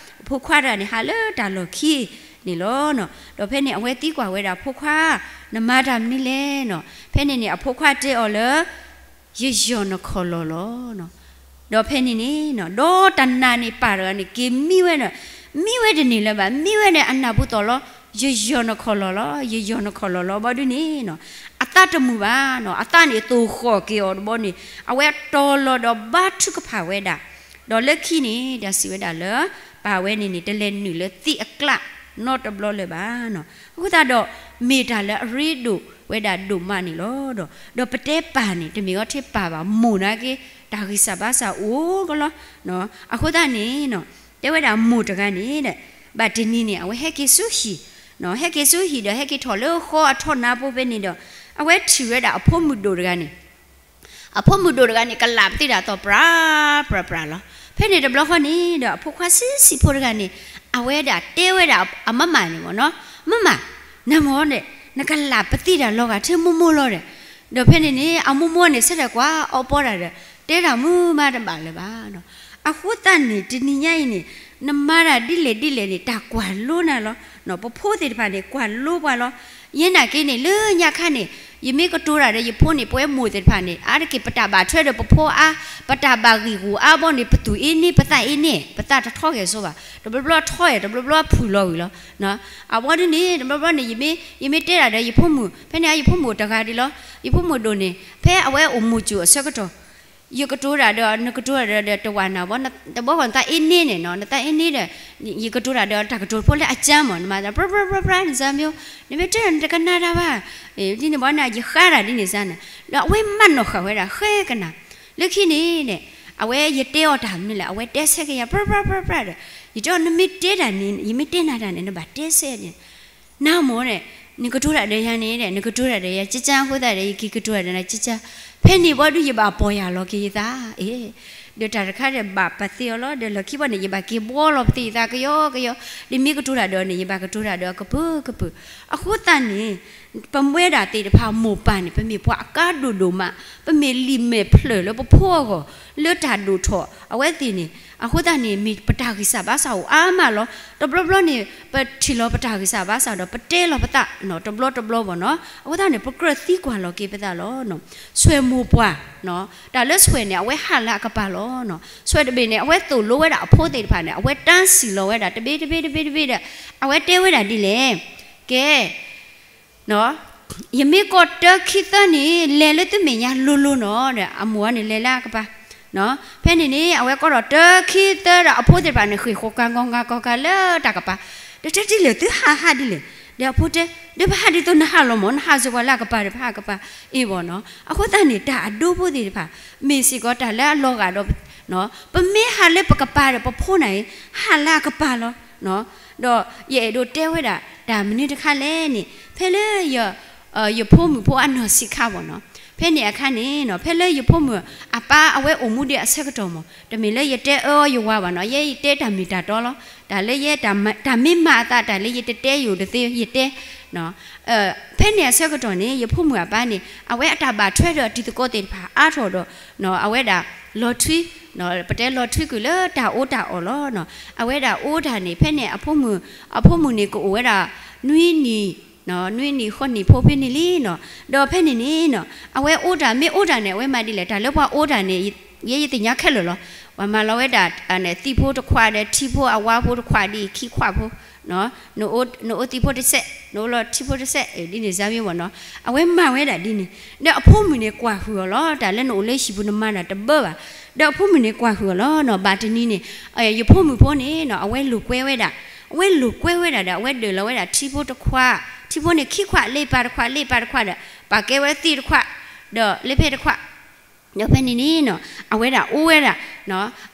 ဖိခွါတဂၤန့ၣ် ဟးလၢတၢ်လီၢ်ခံ န့ၣ်လီၤ. ဒီးဖဲန့ၣ်အဝဲသံကွၢ်ဝဲဒၣ်အဖိခွါ, နမၤတၢ်မနုၤလဲၣ်နီၤ. ဖဲန့ၣ်န့ၣ် အဖိခွါတဲအီၤလၢ ယယီၢ်နခီၣ်လီၢ်လီၤ. ဒီးဖဲန့ၣ်န့ၣ် ဒီးတနၤန့ၣ်ပၢ်တဂၤန့ၣ် က့ၤမံဝဲဒီး, မံဝဲတန့ၢ်လၢၤဘၣ်, မံဝဲဒီးအနၢ်ပူၤသီၣ်လီၤ, ယယီၢ်နခီၣ်လီၢ်လီၤ, ယယီၢ်နခီၣ်လီၢ်လီၤ ဘီဒုန့ၣ်နီၤ, အသးတမုာ်ဘၣ်နီၤ, အသးန့ၣ်သိၣ်ဃီၣ်က့ၤအီၤတဘီန့ၣ် အဝဲတီၤလီၤဒီးဘါထုကဖၣ်ဝဲဒၣ် ဒီးလၢခံန့ၣ် တၢ်စံးဝဲဒၣ်လၢ ပၢ်ဝဲန့ၣ်န့ၣ် တလဲၤနုာ်လၢသံအကျးနီတဘျီလၢၤဘၣ်နီၤ. အဃိသတးဒီး မ့ၢ်တၢ်လၢအရ့ဒိၣ်ဝဲဒၣ်ဒိၣ်မးန့ၣ်လီၤ. ဒီး ဒီးပတဲပၢ်န့ၣ် တမ့ၢ်အီၤထဲပၢ်ဘၣ်, မိၢ်နာ်က့ တၢ်ဂံၢ်စၢ်ဘါစၢ်အိၣ်ကလီၤ. အဃိသတးန့ၣ် တဲဝဲဒၣ်မိၢ်တဂၤန့ၣ် ဘၣ်တနံၤန့ၣ် အဝဲဟဲက့ၤဆူဟံၣ်, ဟဲက့ၤဆူဟံၣ်ဒီး ဟဲက့ၤထီၣ်လၢဃီအထီနါဖိဖဲန့ၣ်ဒီး အဝဲထံၣ်ဝဲဒၣ်အဖိမုၣ်ဒိၣ်တဂၤန့ၣ် အဖိမုၣ်ဒိၣ်တဂၤန့ၣ် ကလးပသံၣ်တၢ်သီၣ်ပြးပြးပြးလီၤ. ဖဲန့ၣ်တဘျီဃီန့ၣ်ဒီး အဖိခွါဆံးဆံးဖိတဂၤန့ၣ် အဝဲဒၣ်တဲဝဲဒၣ်အမမၢ်န့ၣ်မ့ၢ်နီၤ, မမၢ်, နမ့ၢ်ဒီး နကလးပသံၣ်တၢ်လီၤဂာ်ထဲမိၢ်မိၢ်လီၤဒီး, ဒီးဖဲန့ၣ်န့ၣ် အမိၢ်မိၢ်န့ၣ် ဆၢထၢၣ်ကွၢ်အီၤပီတၢ်ဒီး တဲတၢ်မုာ်မးတဘၣ်လၢၤဘၣ်နီၤ. အဃိသတးန့ၣ် တနံၤညါအံၤန့ၣ် နမၤတၢ်ဒ်လဲၣ်ဒ်လဲၣ်န့ၣ် တၢ်ကွၢ်လိနၤလီၤ. ပဖိသ့ၣ်တဖၣ်န့ၣ် ကွၢ်လိပှၤလီၤ. ယဲနာ်က့န့ၣ် လၢညါခါန့ၣ် ယမ့ၢ်ကတိၤတၢ်ဒီးယဖိန့ၣ် ပဝဲမိၢ်သ့ၣ်တဖၣ်န့ၣ် အါတက့ၢ် ပတၢ်ဘၣ်ထွဲဒီးပဖိအါ, ပတၢ်ဘၣ်ဂံၢ်ဂူာ်အါဘီန့ၣ် ပသူၣ်အ့န့ ပသးအ့န့, ပသးတထီၣ်ဂဲၤစိဘၣ်, တဘျီဘျီထီၣ်ယဲၢ် တဘျီဘျီထီၣ်ယဲၢ် တဘျီဘျီဖုၣ်လီၤဝံၤလီၤ. အဝဲဒ်န့ၣ် တဘျီဘျီန့ၣ် ယမ့ၢ်, ယမ့ၢ်တဲတၢ်ဒီးယဖိမုၣ်, ဖဲန့ၣ်အယဖိမုၣ်တဂၤဒ်လီၤ, ယဖိမုၣ်ဒိၣ်န့ၣ် ဖဲအဝဲအိၣ်မူကၠိအဆၢကတီၢ် ယကတိၤတၢ်ဒီး နကတိၤတၢ်ဒီးတဝၢ်နၤဘီ, တဘီဃီနသးအ့န့န့ၣ်နီၤ, နသးအ့န့ဒီး ယကတိၤတၢ်ဒီးတၢ်ကတိၤဖိလၢအကၢမ့ၢ် နမၤသး ပြၢပြၢပြၢပြၢ နစၢ်မ့ၢ်, နမ့ၢ်တဲနတကနၣ်တၢ်ဘၣ်, ဒ်န့ၣ်ဘီန့ၣ် ယဃါတၢ်ဒ်န့ၣ်စၢ်န့ၣ်, ဒီးအဝဲမၤနီၣ်ဃာ်ဝဲဒၣ်ဃဲကနၣ်, လၢခံန့ၣ် အဝဲယတဲအီၤတၢ်မနုၤလဲၣ် အဝဲတဲဆၢက့ၤယၤ ပြၢပြၢပြၢပြၢဒီး, ယတဲအီၤ နမ့ၢ်တဲတၢ်န့ၣ် ယမ့ၢ်တဲနၤတၢ်န့ၣ် နဘၣ်တဲဆၢန့ၣ် နမ့ၢ်ဒီး နကတိၤတၢ်ဒီးယၤန့ၣ်ဒီး နကတိၤတၢ်ဒီးယၤကၠၢကၠၢ အဃိသတးဒီး ယက့ၤကတိၤတၢ်ဒီးနၤကၠၢကၠၢ, ဖဲန့ၣ်ဘီဒုးယဘၣ်ပီၢ်ယၢ်လီၤက့ၤယသး, အ့, ဒီးတၢ်တခါဒီးဘၣ်ပာ်သ့အီၤလီၤ, ဒီးလီၢ်ခံဘီန့ၣ် ယဘၣ်က့ၤဘှီလီၤပသ့ၣ်ယသးကယီကယီ, ဒ်မ့ၢ်ကတိၤတၢ်ဒီးန့ၣ် ယဘၣ်ကတိၤတၢ်ဒီးကပုာ်ကပုာ်, အဃိသတးန့ၣ် ပဝဲဒၣ်သ့ၣ်တဖၣ်မိၢ်ပၢ်န့ၣ် ပမ့ၢ်ပှၤအကါဒိၣ်ဒိၣ်မး, ပမ့ၢ်လံာ်မဲာ်ဖျၢၣ်လၢပဖိအဂီၢ် လၢတၢ်ဒိၣ်ထီၣ်အဝဲသ့ၣ်န့ၣ်, အဃိသတးန့ၣ် မ့ၢ်ပတၢ်ဂံၢ်စၢ်ဘါစၢ်အိၣ်အါမးလီၤ. တဘျီဘျီန့ၣ် ပထံၣ်လီၤပတၢ်ဂံၢ်စၢ်ဘါစၢ်ဒီး ပတဲလီၤပသး တဘျီတဘျီဘီနီၤ, အဃိသတးန့ၣ် ပကြၢးသံကွၢ်လီၤက့ၤပသးလီၤ. ဆွဲၣ်မိၢ်ပှၢ်, တၢ်လၢဆွဲၣ်န့ၣ် အဝဲဟးလၢအကပၤလီၤ. ဆွဲၣ်တဘ့ၣ်န့ၣ် အဝဲသိၣ်လိဝဲဒၣ်အဖိသ့ၣ်တဖၣ်န့ၣ် အဝဲတၢ်စံၣ်လီၤဝဲဒၣ် တဘ့ၣ်တဘ့ၣ်တဘ့ၣ်တဘ့ၣ်ဒီး အဝဲတဲဝဲဒၣ်ဒ်လဲၣ်, ကဲ ယမ့ၢ်ကိးတၢခံသၢန့ၣ် လဲၤလၢသုမဲာ်ညါလိၤလိၤနီၤဒီး အမိၢ်န့ၣ်လဲၤလၢအကပၤ, ဖဲန့ၣ်န့ၣ် အဝဲကိးဒီးတၢခံသၢဒီးအဖိသ့ၣ်တဖၣ်န့ၣ် ဃ့ၢ်ဃီၤကၤဂီၤကၤကၤလၢတၢ်ကပၤ, တတဲဒ်လဲၣ် သုဟးဟးဒ်လဲၣ်, ဒီးအဖိတဲ ဒီးပဟးဒ်သိးနဟးလီၤမၢ် နဟးစ့ၢ်ကီးလၢအကပၤဒီး ပဟးကပၤအ့ၣ်ဘီနီၤ. အဃိသတးန့ၣ် တၢ်အဒိဖိသ့ၣ်တဖၣ် မ့ၢ်စ့ၢ်ကီးတၢ်လၢအလီၤဂာ်ဒီး ပမ့ၢ်ဟးလၢပကပၤဒီး ပဖိန့ၣ် ဟးလၢအကပၤလီၤ. ဒီးယအဲၣ်ဒိးတဲဝဲဒၣ် တၢ်မနုၤတခါလဲၣ်န့ၣ် ဖဲလၢ ယဖိမုၣ်ဖိအနီၢ်ဆံးခါဘီနီၤ, ဖဲန့ၣ်အခါန့ၣ်နီၤ ဖဲလၢယဖိမုၣ်အပၢ်အဝဲအိၣ်မူဒံးအဆၢကတီၢ်မၢ် တမ့ၢ်လၢယတဲအၢအီၤယဝၤဘၣ်နီၤ, ယဲယတဲတၢ်မ့ၢ်တၢ်တီလီၤ. တၢ်လၢယ တၢ်မ့ၢ်မၤအသး တၢ်လၢယတတဲယိာ်တသ့ ယတဲ ဖဲန့ၣ်အဆၢကတီၢ်န့ၣ် ယဖိမုၣ်အပၢ်န့ၣ် အဝဲအတၢ်ဘၣ်ထွဲဒီးတံၤသကိးသ့ၣ်တဖၣ်အါထီၣ်ဒီး အဝဲဒၣ်လီၤထွံ, ပတဲလီၤထွံကွံာ်လၢတၢ်အီၣ်တၢ်အီလီၤ. အဝဲဒၣ်အိၣ်တၢ်န့ၣ် ဖဲန့ၣ် အဖိမုၣ်န့ၣ်ကအိၣ်ဝဲဒၣ် နွံနံၣ်, နွံနံၣ်ဃိးနံၣ်ဖိဖဲန့ၣ်လံနီၤ. ဒီးဖဲန့ၣ်န့ၣ်နီၤ အဝဲအိၣ်တၢ် မ့ၢ်အိၣ်တၢ်န့ၣ် အဝဲမၤဒ်လဲၣ် တၢ်လၢပှၤအိၣ်တၢ်န့ၣ် ယဲယသ့ၣ်ညါခဲလၢာ်လီၤ. ပှၤမၤလီၤဝဲဒၣ် သံၣ်ဖိတခွးဒီး ထံဖိအဝါဖိတခွးဒ်အံၤ ခံခွးဖိ နအိၣ်သံၣ်ဖိတစဲး နအိၣ်လီၤထံဖိတစဲး ဒ်န့ၣ်စၢ်မ့ၢ်ဘီနီၤ. အဝဲမၤဝဲဒၣ်ဒ်န့ၣ် ဒီးအဖိမုၣ်န့ၣ်ကွၢ်ဟုၣ်အီၤလီၤ. တၢ်လၢနအိၣ်လၢဟံၣ်ပူၤနမၤတၢ်တဘၢဘၣ်. ဒီးအဖိမုၣ်န့ၣ်ကွၢ်ဟုၣ်အီၤလီၤနီၤ. ဘၣ်တနံၤန့ၣ် ယဖိမုၣ်ဖိန့ၣ်နီၤ အဝဲလိာ်ကွဲဝဲဒၣ်, အဝဲလိာ်ကွဲဝဲဒၣ်ဒီး အဝဲဒၢးလီၤဝဲဒၣ်ထံဖိတခွး, ထံဖိန့ၣ်ခံခွး လၢပၤတခွး လၢပၤတခွးဒီး ပာ်ကဲဝဲသံၣ်တခွး ဒီးလၢဖဲတခွး ဒီးဖဲန့ၣ်န့ၣ်နီၤ အဝဲဒၣ်အိၣ်ဝဲဒၣ်,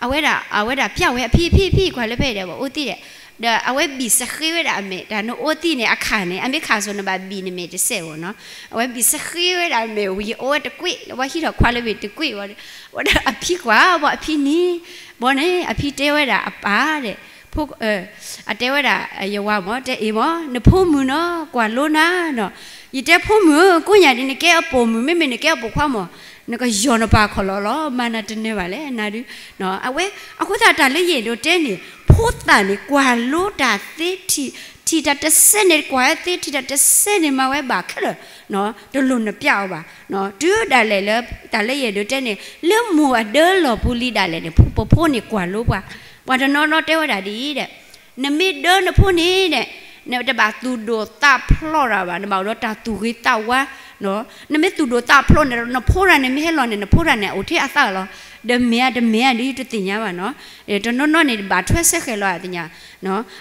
အဝဲဒၣ် အဝဲဒၣ်ပျၢ်ဝဲအဖံအဖံအဖံ ကွၢ်လၢဖဲဒီး ပှၤအိၣ်သံၣ်ဒီး ဒီးအဝဲဘံၣ်စဃ့ဝဲဒၣ်အမဲာ်, တၢ်နအိၣ်သံၣ်န့ၣ် အခၢ်န့ၣ် အမ့ၢ်ခၢ်စိၤနဘၣ်ဘံၣ်နမဲာ်တစဲးဘီနီၤ. အဝဲဘံၣ်စဃ့ဝဲဒၣ်အမဲာ်ဝံၤ အဝဲတကွံာ် ဝဲဟံးထီၣ်ခွးလၢဘ့ၣ်တကွံာ်ဝံၤ ဝဲဒၣ်အဖံကွၢ်ဘီ အဖံန့ၣ် ဘီန့ၣ် အဖံတဲဝဲဒၣ်အပၢ်ဒီး ဖိ အတဲဝဲဒၣ် ယဝၤမၢ် တဲအ့ၣ်မၢ် နဖိမုၣ်နီၤ ကွၢ်လိနၤနီၤ. ယတဲဖိမုၣ်ဧၢ ကိးညါဒ်နကဲ အပိာ်မုၣ် မ့မ့ၢ်နကဲအပိာ်ခွါမၢ် နကယီၢ်နပၢ်ခီၣ်လီၢ်လီၤ မၤနၤတနၢၤဘၣ်လဲၣ် နၤဒုး. အဝဲ အဃိသတးတၢ်လၢယအဲၣ်ဒိးတဲန့ၣ် ဖိသၣ်န့ၣ် ကွၢ်လိတၢ်သ့ထံၣ် ထံၣ်တၢ်တစဲးန့ၣ်ကွၢ်ဝဲသ့, ထံၣ်တၢ်တစဲးန့ၣ်မၤဝဲဘၣ်ခဲလၢာ်, တလိၣ်နပျဲအီၤဘၣ်. တုၤဒၣ်လဲာ်လၢ တၢ်လၢယအဲၣ်ဒိးတဲန့ၣ် လၢမိၢ်အဒၢလီၢ်ပူၤလံဒၣ်လဲာ်န့ၣ် ပဖိန့ၣ်ကွၢ်လိပှၤ, ပှၤတနီၤနီၤတဲဝဲဒၣ်ဒ်အံၤဒီး နမ့ၢ်ဒၢနဖိန့ၣ်ဒီး နတဘၣ်သူၣ်ဒိၣ်သးဖျိးတၢ်ဘၣ်, နဘၣ်အိၣ်ဒီးတၢ်သူၣ်ဂ့ၤသးဝါ, နမ့ၢ်သူၣ်ဒိၣ်သးဖျိးန့ၣ် နဖိတၢ်န့ၣ်မ့ၢ်ဟဲလီၤန့ၣ် နဖိတၢ်န့ၣ်အိၣ်ထဲအသးလီၤ. ဒီးမ့ၢ်ဧါတမ့ၢ်ဧါဒ်တသ့ၣ်ညါဘၣ်နီၤ. တနီၤနီၤန့ၣ် ဘၣ်ထွဲစဲဃဲၤလီၤအသ့ၣ်ညါ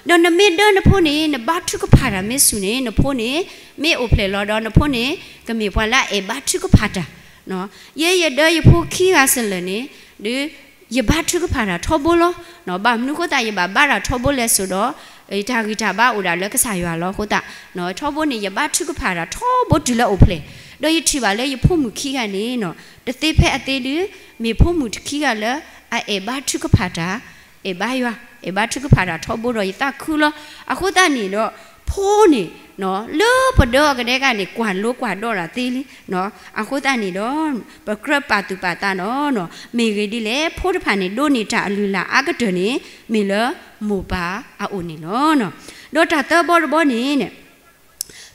ဒီးနမ့ၢ်ဒၢနဖိန့ၣ် နဘါထုကဖၣ်တၢ်မ့ၢ်စူၢ်န့ၣ် နဖိန့ၣ် မ့ၢ်အိၣ်ဖျဲၣ်လီၤဒီးနဖိန့ၣ် ကမ့ၢ်ပှၤလၢအအဲၣ်ဘါထုကဖၣ်တၢ်. ယဲယဒၢယဖိခံဂၤစလၢာ်န့ၣ် ဒီး ယဘါထုကဖၣ်တၢ်ထီဘိလီၤ. ဘၣ်မနုၤအဃိသတး ယဘၣ်ဘါတၢ်ထီဘိလဲၣ်စိဒီး တၢ်ဂံၢ်တၢ်ဘါအိၣ်ဒၣ်လၢကစၢ်ယွၤလီၤအဃိသတး ထီဘိန့ၣ် ယဘါထုကဖၣ်တၢ်ထီဘိတုၤလၢအိၣ်ဖျဲၣ်, ဒီးယထံၣ်ဘၣ်လၢယဖိမုၣ်ခံဂၤန့ၣ် တသ့ဖဲအသ့ဒီး မ့ၢ်ဖိမုၣ်တခံဂၤလၢ အအဲၣ်ဘါထုကဖၣ်တၢ်, အဲၣ်ဘါယွၤ, အဲၣ်ဘါထုကဖၣ်တၢ်ထီဘိဒီးယသးခုလီၤ. အဃိသတးန့ၣ်ဒီး ဖိန့ၣ် လၢပဒၢအီၤကဒဲကန့ၣ် ကွၢ်လိကွၢ်ဒီးတၢ်သ့လံ. အဃိသတးန့ၣ်ဒီး ပကြၢးပာ်သူၣ်ပာ်သးနီၤ, မ့ၢ်ဂ့ၢ်ဒ်လဲၣ် ဖိတဖၣ်န့ၣ် ဒိးန့ၢ်တၢ်အလုၢ်အလၢ်အါကတၢၢ်န့ၣ် မ့ၢ်လၢမိၢ်ပၢ်အအိၣ်န့ၣ်လီၤ. ဒီးတၢ်သၢဘီတဘီန့ၣ်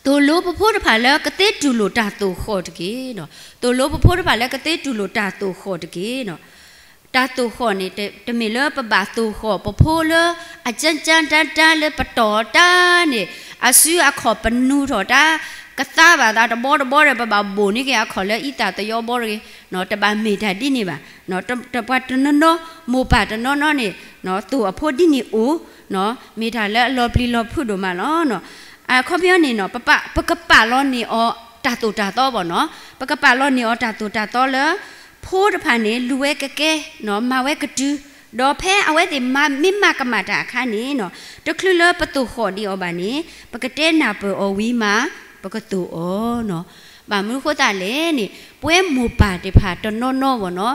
သိၣ်လိပဖိတဖၣ်လၢကသ့တူၢ်လိာ်တၢ်သိၣ်ဃီၣ်တက့ၢ်. သိၣ်လိပဖိတဖၣ်လၢကသ့တူၢ်လိာ်တၢ်သိၣ်ဃီၣ်တက့ၢ်. တၢ်သိၣ်ဃီၣ်န့ၣ် တမ့ၢ်လၢပဘၣ်သိၣ်ဃီၣ်ပဖိလၢ အကၠၢတၢ်တၢ်လၢပတီၢ်တၢ်န့ၣ် အစုအခီၣ်ပနူၤထီၣ်တၢ် ကသါဘၣ်သးတဘီတဘီဒီး ပဘၣ်ဘိၣ်န့ၢ်က့ၤအခီၣ်လၢအံသၣ်သယီဘီတဂ့ၤ, တဘၣ်မ့ၢ်တၢ်ဒ်န့ၣ်ဘၣ်. ပှၤတနီၤနီၤ မိၢ်ပၢ်တနီၤနီၤန့ၣ် သိၣ်အဖိဒ်န့ၣ်အိၣ် မ့ၢ်တၢ်လၢအလီၤပျံၤလီၤဖုးဒိၣ်မးလီၤ. အခီပညီန့ၣ်နီၤ ပကပာ်လီၤန့ၢ်အီၤ တၢ်သိၣ်တၢ်သီဘၣ်နီၤ, ပကပာ်လီၤန့ၢ်အီၤတၢ်သိၣ်တၢ်သီလၢ ဖိတဖၣ်န့ၣ် လူၤဝဲကကဲ မၤဝဲကတုၤ, ဒီးဖဲအဝဲသ့ၣ်မၤ မ့ၢ်မၤကမၣ်တၢ်အခါန့ၣ်နီၤ တချုးလၢပသိၣ်ဃီၣ်ဒံးအီၤဘၣ်န့ၣ် ပကတဲနၢ်ပၢၢ်အီၤဝံၤမး ပကသိၣ်အီၤနီၤ. ဘၣ်မနုၤဃိသတးလဲၣ်န့ၣ် ပဝဲမိၢ်ပၢ်သ့ၣ်တဖၣ်တနီၤနီၤဘၣ်နီၤ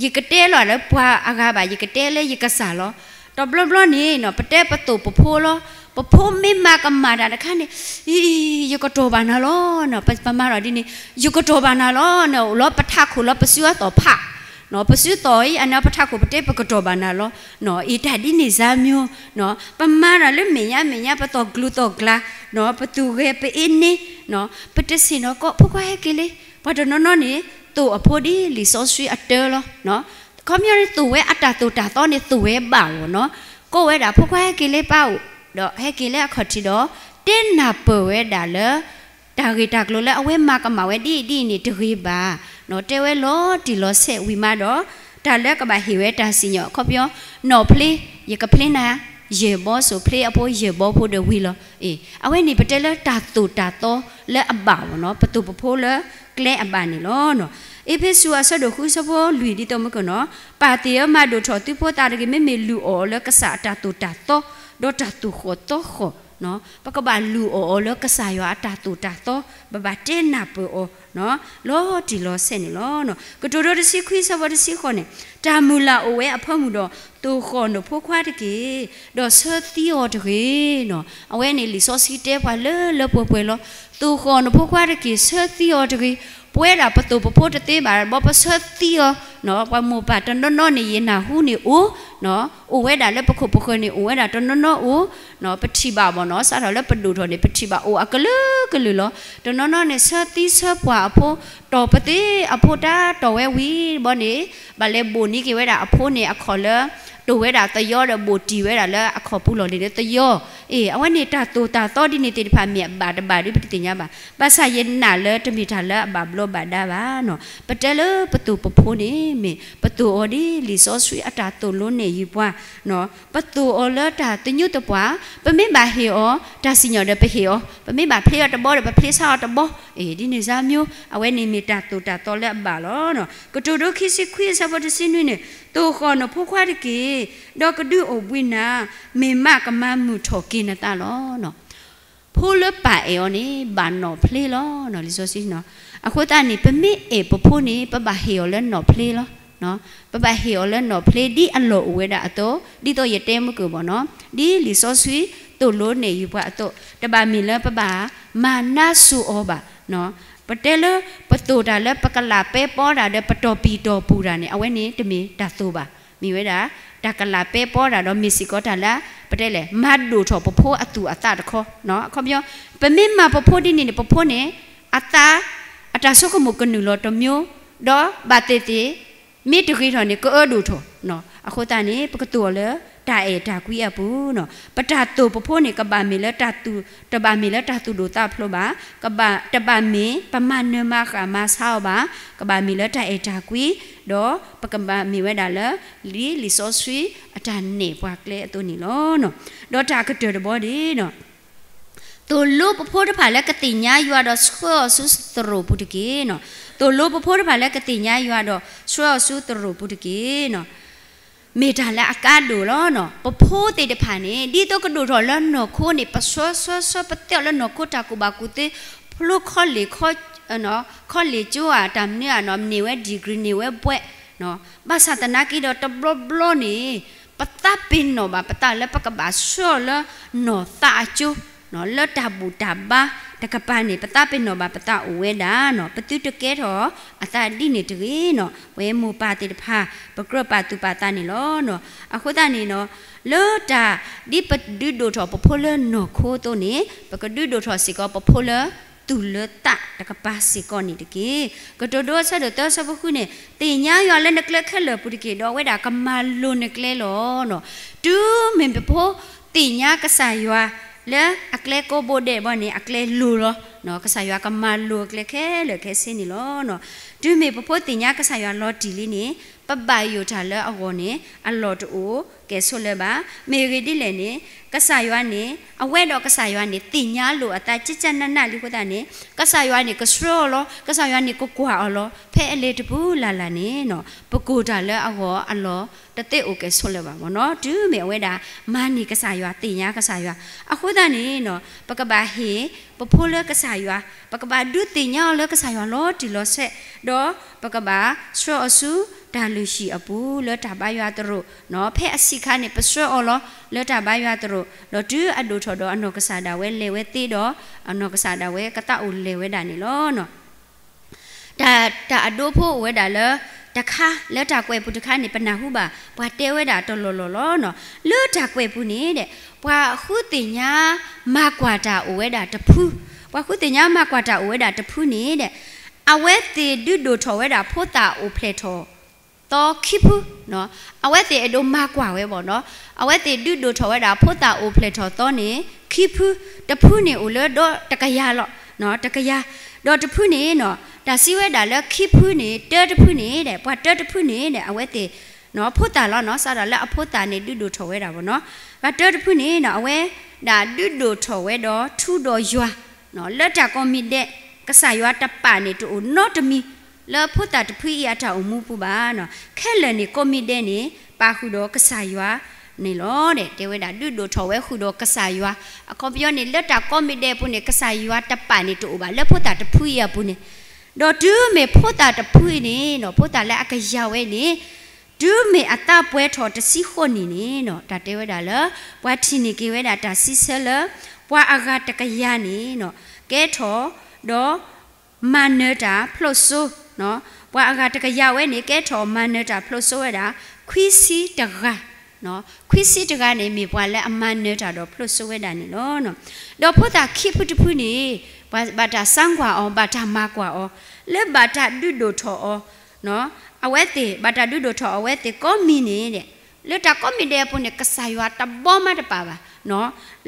ယကတဲလီၤလၢပှၤအဂၤဘၣ်, ယကတဲလၢယကစၢ်လီၤ. တဘျီဘျီန့ၣ်နီၤ ပတဲပသိၣ်ပဖိလီၤ. ပဖိမ့ၢ်မၤကမၣ်တၢ်တခါန့ၣ် အံၤ ယကတီၢ်ဘၣ်နၤလီၤ. ပမၤဒီးဒ်န့ၣ် ယကတီၢ်ဘၣ်နၤလီၤ. အိၣ်လီၤပထးခိၣ်လီၤ ပစုအသီၣ်ဖး ပစုသီၣ်အံၤ အန့ၣ်ပထးခိၣ်ပတဲပကတီၢ်ဘၣ်နၤလီၤ. အံၤတၢ်ဒ်န့ၣ်စၢ်မၠိ ပမၤတၢ်လၢမဲာ်ညါမဲာ်ညါ ပသီၣ်ကျူၤသီၣ်ကျါ ပသူၣ်ဂဲၤပအ့န့ ပတဆ့ၣ်နီၤကီး ဖိခွါဟဲက့ၤလံ. ပှၤတနီၤနီၤန့ၣ် သိၣ်အဖိဒ်လံာ်စီဆှံအတၢလီၤ. ခီပညီန့ၣ် သိၣ်ဝဲအတၢ်သိၣ်တၢ်သီန့ၣ် သိၣ်ဝဲဘၣ်လီၤနီၤ. ကိးဝဲဒၣ် ဖိခွါဟဲက့ၤလၢပၢ်အိၣ်, ဒီးဟဲက့ၤလၢအခီၣ်ထံးဒီး တဲနၢ်ပၢၢ်ဝဲဒၣ်လၢ တၢ်ဂ့ၢ်တၢ်ကျိၤလၢအဝဲမၤကမၣ်ဝဲဒ်အံၤဒ်အံၤန့ၣ်တဂ့ၤဘၣ်. တဲဝဲလီၤတံၢ်လီၤဆဲးဝံၤမးဒီး တၢ်လၢကဘၣ်ဟ့ၣ်ဝဲတၢ်စံၣ်ညီၣ် အခီပညီ နီၣ်ဖျ့ ယကဖျ့နၤ ယဲၢ်ဘီစိၤ ဖျ့အဖိယဲၢ်ဘီဖိဒီးဝံၤလီၤ. အဝဲန့ၣ်ပတဲလၢတၢ်သိၣ်တၢ်သီလၢအဘၣ်လီၤနီၤ, ပသိၣ်ပဖိလၢကျဲအဘၣ်န့ၣ်လီၤ. အ့းဖ့းစူးအဆၢဒိၣ်ဃုဆၢဖိလွံၢ်ဒ်သိးမုၢ်ကနီၤ, ပာ်သ့ၣ်အၢမၤဒိၣ်ထီၣ်သုဖိသးတဂ့ၤ, မ့မ့ၢ်လုၢ်အီၣ်အီၤလၢကစၢ်အတၢ်သိၣ်တၢ်သီ ဒီးတၢ်သူၣ်ဃီၣ်သီဃီၣ် ပကဘၣ်လုၢ်အီၣ်အီၤလၢကစၢ်ယွၤအတၢ်သိၣ်တၢ်သီ, ပဘၣ်တဲနၢ်ပၢၢ်အီၤ လီၤတံၢ်လီၤဆဲးန့ၣ်လီၤ. ကတိၤဒိတဆံခွံဆၢဖိတဆံဃိးန့ၣ်, တၢ်မုၢ်လၢ်အိၣ်ဝဲအဖၢမုၢ်ဒီး သိၣ်ဃီၣ်နဖိခွါတက့ၢ်, ဒီးဆၢသံအီၤတဂ့ၤနီၤ. အဝဲန့ၣ်လံာ်စီဆှံတဲပှၤလၢလၢပှဲၤပှဲၤလီၤ. သိၣ်ဃီၣ်နဖိခွါတက့ၢ်, ဆၢသံအီၤတဂ့ၤ. ပဝဲဒၣ်ပသိၣ်ပဖိတသ့ဘၣ်ဘီ ပဆၢသံအီၤ ပှၤမိၢ်ပၢ်တနီၤနီၤန့ၣ် ယနၢ်ဟူန့ၣ်အိၣ် အိၣ်ဝဲဒၣ်လၢပခိၣ်ပဃၢၤန့ၣ် အိၣ်ဝဲဒၣ်တနီၤနီၤအိၣ်, ပထံၣ်ဘၣ်ဘၣ်နီၤ, စးထီၣ်လၢပဒိၣ်ထီၣ်န့ၣ် ပထံၣ်ဘၣ်အိၣ်အကလုာ်ကလုာ်လီၤ. တနီၤနီၤန့ၣ် ဆၢသံဆၢပှၢ်အဖိ, တီၢ်ပသ့အဖိတၢ်တီၢ်ဝဲဝံၤဘီန့ၣ် ဘၣ်လဲၤဘိၣ်န့ၢ်က့ၤဝဲဒၣ်အဖိန့ၣ် အခီၣ်လၢ တိၢ်ဝဲဒၣ်သယီဒီးဘိၣ်တံၢ်ဝဲဒၣ်လၢအခီၣ်ပူၤလီၢ်လံၤလၢသယီ, အ့ အဝဲန့ၣ်တၢ်သိၣ်တၢ်သီဒ်န့ၣ်သ့ၣ်တဖၣ်မ့ၢ်အဘၣ်တဘၣ်ဒီးပတသ့ၣ်ညါဘၣ်. ဘၣ်ဆၣ်ယနာ်လၢတမ့ၢ်တၢ်လၢအဘၣ်ဘျီးဘၣ်ဒါဘၣ်နီၤ. ပတဲလၢပသိၣ်ပဖိန့ၣ် မ့ၢ်ပသိၣ်အီၤဒ်လံာ်စီဆှံအတၢ်သိၣ်လိနဲၣ်ယုာ်ပှၤ ပသိၣ်အီၤလၢတၢ်သညူးသပှၢ်, ပမ့ၢ်ဘၣ်ဟ့ၣ်အီၤ တၢ်စံၣ်ညီၣ်ဒီးပဟ့ၣ်အီၤ, ပမ့ၢ်ဘၣ်ဖျ့အီၤတဘီဒီးပဖျ့ဆါအီၤတဘီ, အ့ ဒ်န့ၣ်စၢ်မၠိ အဝဲန့ၣ်မ့ၢ်တၢ်သိၣ်တၢ်သီလၢအဘၣ်လီၤ. ကတိၤဒိခံဆံခွံအဆၢဖိတဆံနွံန့ၣ်, သိၣ်ဃီၣ်နဖိခွါတက့ၢ်, ဒီးကဒုးအိၣ်ဘှံးနၤ, မ့ၢ်မးကမၤမုာ်ထီၣ်က့ၤနသးလီၤ. ဖိလၢပၢ်အဲၣ်အီၤန့ၣ် ဘၣ်နီၣ်ဖျ့လီၤ. လံာ်စီဆှံ အဃိသတးန့ၣ် ပမ့ၢ်အဲၣ်ပဖိန့ၣ် ပဘၣ်ဟ့ၣ်အီၤလၢနီၣ်ဖျ့လီၤ. ပဘၣ်ဟ့ၣ်အီၤလၢနီၣ်ဖျ့ဒ်အလီၢ်အိၣ်ဝဲဒၣ်အသိး, ဒ်သိးယတဲမုၢ်ကၢၢ်ဘီနီၤ, ဒ်လံာ်စီဆှံသိၣ်လိနဲၣ်ယုာ်ပှၤအသိး, တဘၣ်မ့ၢ်လၢပဘၣ်မၤနါစိၤအီၤဘၣ်. ပတဲလၢပသိၣ်တၢ်လၢပကလးပဲပီတၢ်ဒီးပတီၢ်ပံၢ်တီၢ်ပူၤတၢ်န့ၣ် အဝဲန့ၣ်တမ့ၢ်တၢ်သိၣ်ဘၣ်. မ့ၢ်ဝဲဒၣ် တၢ်ကလးပဲပီတၢ်ဒီး မ့ၢ်စ့ၢ်ကီးတၢ်လၢ ပတဲလဲၣ် မၤဒိၣ်ထီၣ်ပဖိအသူၣ်အသးတခီ, အခီပညီ ပမ့ၢ်မၤပဖိဒ်န့ၣ်န့ၣ် ပဖိန့ၣ် အသး အတၢ်ဆိကမိၣ်ကနုာ်လီၤတမျိုး, ဒီးဘၣ်သ့ၣ်သ့ၣ် မ့ၢ်တဂ့ၤထီၣ်န့ၣ် ကအၢဒိၣ်ထီၣ်, အဃိသတးန့ၣ် ပကသိၣ်အီၤလၢတၢ်အဲၣ်တၢ်ကွံအပူၤ, ပတၢ်သိၣ်ပဖိန့ၣ် ကဘၣ်မ့ၢ်လၢတၢ်သူၣ် တဘၣ်မ့ၢ်လၢတၢ်သူၣ်ဒိၣ်သးဖျိးဘၣ်, ကဘၣ် တဘၣ်မ့ၢ်ပမၤနၢၤမၤဃၣ်မၤဆါအီၤဘၣ်, ကဘၣ်မ့ၢ်လၢတၢ်အဲၣ်တၢ်ကွံ, ဒီးပကဘၣ်မ့ၢ်ဝဲဒၣ်လၢ လံာ်လံာ်စီဆှံအတၢ်နဲၣ်ပှၤကျဲအသိးန့ၣ်လီၤ. ဒီးတၢ်ကတၢၢ်တဘီန့ၣ် သိၣ်လိပဖိတဖၣ်လၢကသ့ၣ်ညါယွၤဒီးဆှၢအီၤဆူသရိာ်ပူၤတက့ၢ်. သိၣ်လိပဖိတဖၣ်လၢကသ့ၣ်ညါယွၤဒီးဆှၢအီၤဆူသရိာ်ပူၤတက့ၢ်. မ့ၢ်တၢ်လၢအကါဒိၣ်လီၤ. ပဖိသ့ၣ်တဖၣ်န့ၣ် ဒ်သိးကဒိၣ်ထီၣ်လၢနီၢ်ခိန့ၣ် ပဆှၢဆှၢဆှၢ ပသ့အီၤလၢနီၢ်ခိတၢ်ကူၣ်ဘၣ်ကူၣ်သ့, ဖျိခီလ့ၣ် ခီလ့ၣ်ကၠိဧါ တၢ်မနုၤဧါနီၤ န့ၢ်ဝဲ degree န့ၢ်ဝဲဘွဲ့, ဘၣ်ဆၣ်သနာ်က့ဒီးတဘျီဘျီန့ၣ် ပသးပ့ၤနီၣ်ဘၣ်ပသးလၢပကဘၣ်ဆှၢအီၤလၢနီၢ်သးအကၠိ, လၢတၢ်ဘူၣ်တၢ်ဘါတကပၤန့ၣ် ပသးပ့ၤနီၣ်ဘၣ်ပသးအိၣ်ဝဲဒၣ်နီၤ ပသုတကဲထီၣ်အသးဒ်န့ၣ်တဂ့ၤနီၤ ပဝဲမိၢ်ပၢ်သ့ၣ်တဖၣ် ပကြၢးပာ်သူၣ်ပာ်သးန့ၣ်လီၤ. အဃိသတးန့ၣ်နီၤ လၢတၢ် ဒ်ပဒုးဒိၣ်ထီၣ်ပဖိလၢနီၢ်ခိအသိးန့ၣ် ပကဒုးဒိၣ်ထီၣ်စ့ၢ်ကီးပဖိလၢသူၣ်လၢသးတကပၤစ့ၢ်ကီးန့ၣ်တက့ၢ်. ကတိၤဒိအဆၢဒိၣ်သၢဆၢဖိဃုန့ၣ် သ့ၣ်ညါယွၤလၢနကျဲခဲလၢာ်ပူၤတက့ၢ် ဒီးအဝဲဒၣ်ကမၤလိၤနကျဲလီၤ. တုၤမ့ၢ်ပဖိသ့ၣ်ညါကစၢ်ယွၤလၢအကျဲကိးဘိဒဲးဘီန့ၣ် အကျဲလိၤလီၤ. ကစၢ်ယွၤကမၤလိၤအကျဲခဲလၢာ်ခဲဆ့န့ၣ်လီၤ. တုၤမ့ၢ်ပဖိသ့ၣ်ညါကစၢ်ယွၤလီၤတံၢ်လံန့ၣ် ပဘၣ်ယိၣ်တၢ်လၢအဂီၢ်န့ၣ် အလီၢ်တအိၣ်ကဲၣ်ဆိးလၢၤဘၣ်. မ့ၢ်ဂ့ၢ်ဒ်လဲၣ်န့ၣ် ကစၢ်ယွၤန့ၣ် အဝဲဒီးကစၢ်ယွၤန့ၣ် သ့ၣ်ညါလိာ်အသး ကၠကၠနးနးလံအဃိသတးန့ၣ် ကစၢ်ယွၤန့ၣ် ကဆှၢအီၤလီၤ. ကစၢ်ယွၤန့ၣ် ကကွၢ်အီၤလီၤ. ဖဲအလဲၤတပူၤလၢ်လၢ်န့ၣ် ပကိၢ်တၢ်လၢအဂီၢ်အလီၢ် တသ့အိၣ်ကဲၣ်ဆိးလၢၤဘၣ်မ့ၢ်နီၤ. တုၤမ့ၢ်အဝဲဒၣ် မၤန့ၢ်ကစၢ်ယွၤ သ့ၣ်ညါကစၢ်ယွၤ အဃိသတးန့ၣ် ပကဘၣ်ဟ့ၣ်ပဖိလၢကစၢ်ယွၤ ပကဘၣ်ဒုးသ့ၣ်ညါအီၤလၢကစၢ်ယွၤလီၤတံၢ်လီၤဆဲး ဒီးပကဘၣ်ဆှၢအီၤဆူတၢ်လုၢ်ဟံၣ်အပူၤ လၢတၢ်ဘါယွၤသရိာ်, ဖဲအဆံးခါန့ၣ် ပဆှၢအီၤလီၤ လၢတၢ်ဘါယွၤသရိာ် ဒီးတုၤအဒိၣ်ထီၣ်ဒီးအနီၢ်ကစၢ်ဒၣ်ဝဲလဲၤဝဲသ့ဒီး အနီၢ်ကစၢ်ဒၣ်ဝဲကသးအိၣ်လဲၤဝဲဒၣ်န့ၣ်လီၤ. တၢ် တၢ်အဒိဖိအိၣ်ဝဲဒၣ်လၢ တခါ လၢတၢ်ကွဲးပူၤတခါန့ၣ် ပနၢ်ဟူဘၣ် ပှၤတဲဝဲဒၣ်တလီၢ်လီၢ်လီၤနီၤ. လၢတၢ်ကွဲးပူၤန့ၣ်ဒီး ပှၤဃုသ့ၣ်ညါမၤကွၢ်တၢ်အိၣ်ဝဲဒၣ်တဖု, ပှၤဃုသ့ၣ်ညါမၤကွၢ်တၢ်အိၣ်ဝဲဒၣ်တဖုန့ၣ်ဒီး အဝဲသ့ၣ်ဒုးဒိၣ်ထီၣ်ဝဲဒၣ်ဖိသၣ်အိၣ်ဖျဲၣ်ထီၣ် သီခံဖု, အဝဲသ့ၣ်အဲၣ်ဒိးမၤကွၢ်ဝဲဘၣ်နီၤ, အဝဲသ့ၣ်ဒုးဒိၣ်ထီၣ်ဝဲဒၣ်ဖိသၣ်အိၣ်ဖျဲၣ်ထီၣ်သီန့ၣ် ခံဖု, တဖုန့ၣ်အိၣ်လၢဒီတကယၤလီၤ, တကယၤ, ဒီးတဖုန့ၣ်နီၤ, တၢ်စံးဝဲဒၣ်လၢခံဖုန့ၣ် တၢတဖုန့ၣ်ဒီး ပှၤတၢတဖုန့ၣ်ဒီး အဝဲသ့ၣ် ဖိသၣ်လီၤနီၤ, စးထီၣ်လၢအဖိသၣ်န့ၣ် ဒုးဒိၣ်ထီၣ်ဝဲဒၣ်ဘၣ်နီၤ, ပှၤတၢတဖုန့ၣ်နီၤ အဝဲဒၣ်ဒုးဒိၣ်ထီၣ်ဝဲဒီးထူဒီးယွၤ လၢတၢ်ကိးမံၤဒဲး ကစၢ်ယွၤတပာ်န့ၣ်တအိၣ်နီတမံၤ လၢဖိသၣ်တဖုအံၤအတၢ်အိၣ်မူပူၤဘၣ်နီၤ, ခဲလၢာ်န့ၣ်ကိးမံၤဒဲးန့ၣ် ပာ်ဃုာ်ဒီးကစၢ်ယွၤန့ၣ်လီၤ. တဲဝဲဒၣ်ဒုးဒိၣ်ထီၣ်ဝဲဃုာ်ဒီးကစၢ်ယွၤ, အခီပညီန့ၣ် လၢတၢ်ကိးမံၤဒဲးအပူၤန့ၣ် ကစၢ်ယွၤတပာ်န့ၣ်တအိၣ်ဘၣ် လၢဖိသၣ်တဖုအံၤအပူၤန့ၣ်, ဒီးတုၤမ့ၢ်ဖိသၣ်တဖုအံၤန့ၣ်နီၤ ဖိသၣ်လၢအကယၤဝဲန့ၣ် တုၤမ့ၢ်အသးပှဲၤထီၣ်တဆံဃိးနံၣ်န့ၣ်နီၤ တၢ်တဲဝဲဒၣ်လၢ ပှၤထံၣ်န့ၢ်က့ၤဝဲဒၣ်တၢ်စံးဆၢလၢ ပှၤအဂၤတကယၤန့ၣ်နီၤ ကဲထီၣ် ဒီး မၤနၢၤတၢ်ဖျိးစိ, ပှၤအဂၤတကယၤဝဲန့ၣ် ကဲထီၣ်မၤနၢၤတၢ်ဖျိးစိဝဲဒၣ် ခွံဆံတဂၤ, ခွံဆံတဂၤန့ၣ် မ့ၢ်ပှၤလၢအမၤနၢၤတၢ်ဒီးဖျိးစိဝဲဒၣ်န့ၣ်လီၤ. ဒီးဖိသၣ်ခံဖုတဖုန့ၣ် ပှၤဘၣ်တၢ်စါကွၢ်အီၤ ဘၣ်တၢ်မၤကွၢ်အီၤ လၢဘၣ်တၢ်ဒုးဒိၣ်ထီၣ်အီၤ အဝဲသ့ၣ် ဘၣ်တၢ်ဒုးဒိၣ်ထီၣ်အဝဲသ့ၣ်ကိးမံၤန့ၣ်ဒီး လၢတၢ်ကိးမံၤဒဲးအပူၤန့ၣ် ကစၢ်ယွၤတဘီမးတပာ်ဘၣ်,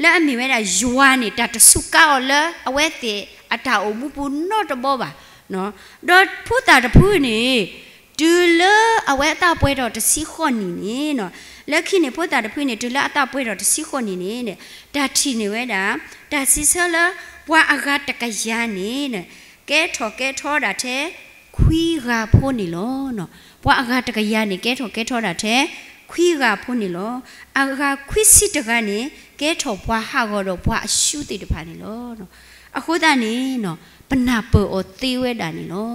လၢအမ့ၢ်ဝဲဒၣ်ယွၤန့ၣ် တၢ်တစူးကါအီၤလၢအဝဲသ့ၣ်အတၢ်အိၣ်မူပူၤနီတဘီဘၣ်. ဒီးဖိသၣ်တဖုန့ၣ် တုၤလၢအဝဲအသးပှဲၤထီၣ်တဆံဃိးနံၣ်န့ၣ်နီၤ, လၢခံန့ၣ်ဖိသၣ်တဖုန့ၣ် တုၤလၢအသးပှဲၤထီၣ်တဆံဃိးနံၣ်န့ၣ် တၢ်ထံၣ်န့ၢ်ဝဲဒၣ် တၢ်စံးဆၢလၢ ပှၤအဂၤတကယၤန့ၣ် ကဲထီၣ်ကဲထီဒၣ်ထဲ ခွံဂၤဖိန့ၣ်လီၤ. ပှၤအဂၤတကယၤန့ၣ် ကဲထီၣ်ကဲထီဒၣ်ထဲ ခွံဂၤဖိန့ၣ်လီၤ. အဂၤခွံဆံတဂၤန့ၣ် ကဲထီၣ်ပှၤဟးဂီၤဒီးပှၤအၡူသ့ၣ်တဖၣ်န့ၣ်လီၤ. အဃိသတးန့ၣ် ပနၢ်ပၢၢ်အီၤသ့ဝဲဒၣ်န့ၣ်လီၤ.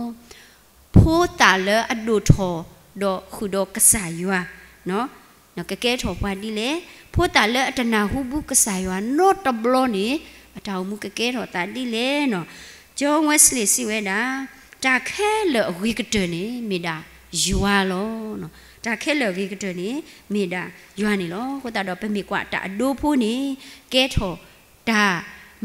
ဖိသၣ်လၢအဒိၣ်ထီၣ်ဒီးဃုာ်ဒီးကစၢ်ယွၤ ကကဲထီၣ်ပှၤဒ်လဲၣ်, ဖိသၣ်လၢအတနၢ်ဟူဘၣ်ကစၢ်ယွၤနီတဘျီန့ၣ် အတၢ်အိၣ်မူကကဲထီၣ်သးဒ်လဲၣ်နီၤ. ကၠီဝဲစလ့ၣ်စံးဝဲဒၣ် တၢ်ခဲလၢာ်အဂ့ၤကတၢၢ်န့ၣ် မ့ၢ်ဒၣ်ယွၤလီၤ. တၢ်ခဲလၢာ်အဂ့ၤကတၢၢ်န့ၣ် မ့ၢ်ဒၣ်ယွၤန့ၣ်လီၤ. အဃိသတးဒီး ပမ့ၢ်ကွၢ်တၢ်အဒိဖိန့ၣ် ကဲထီၣ်တၢ်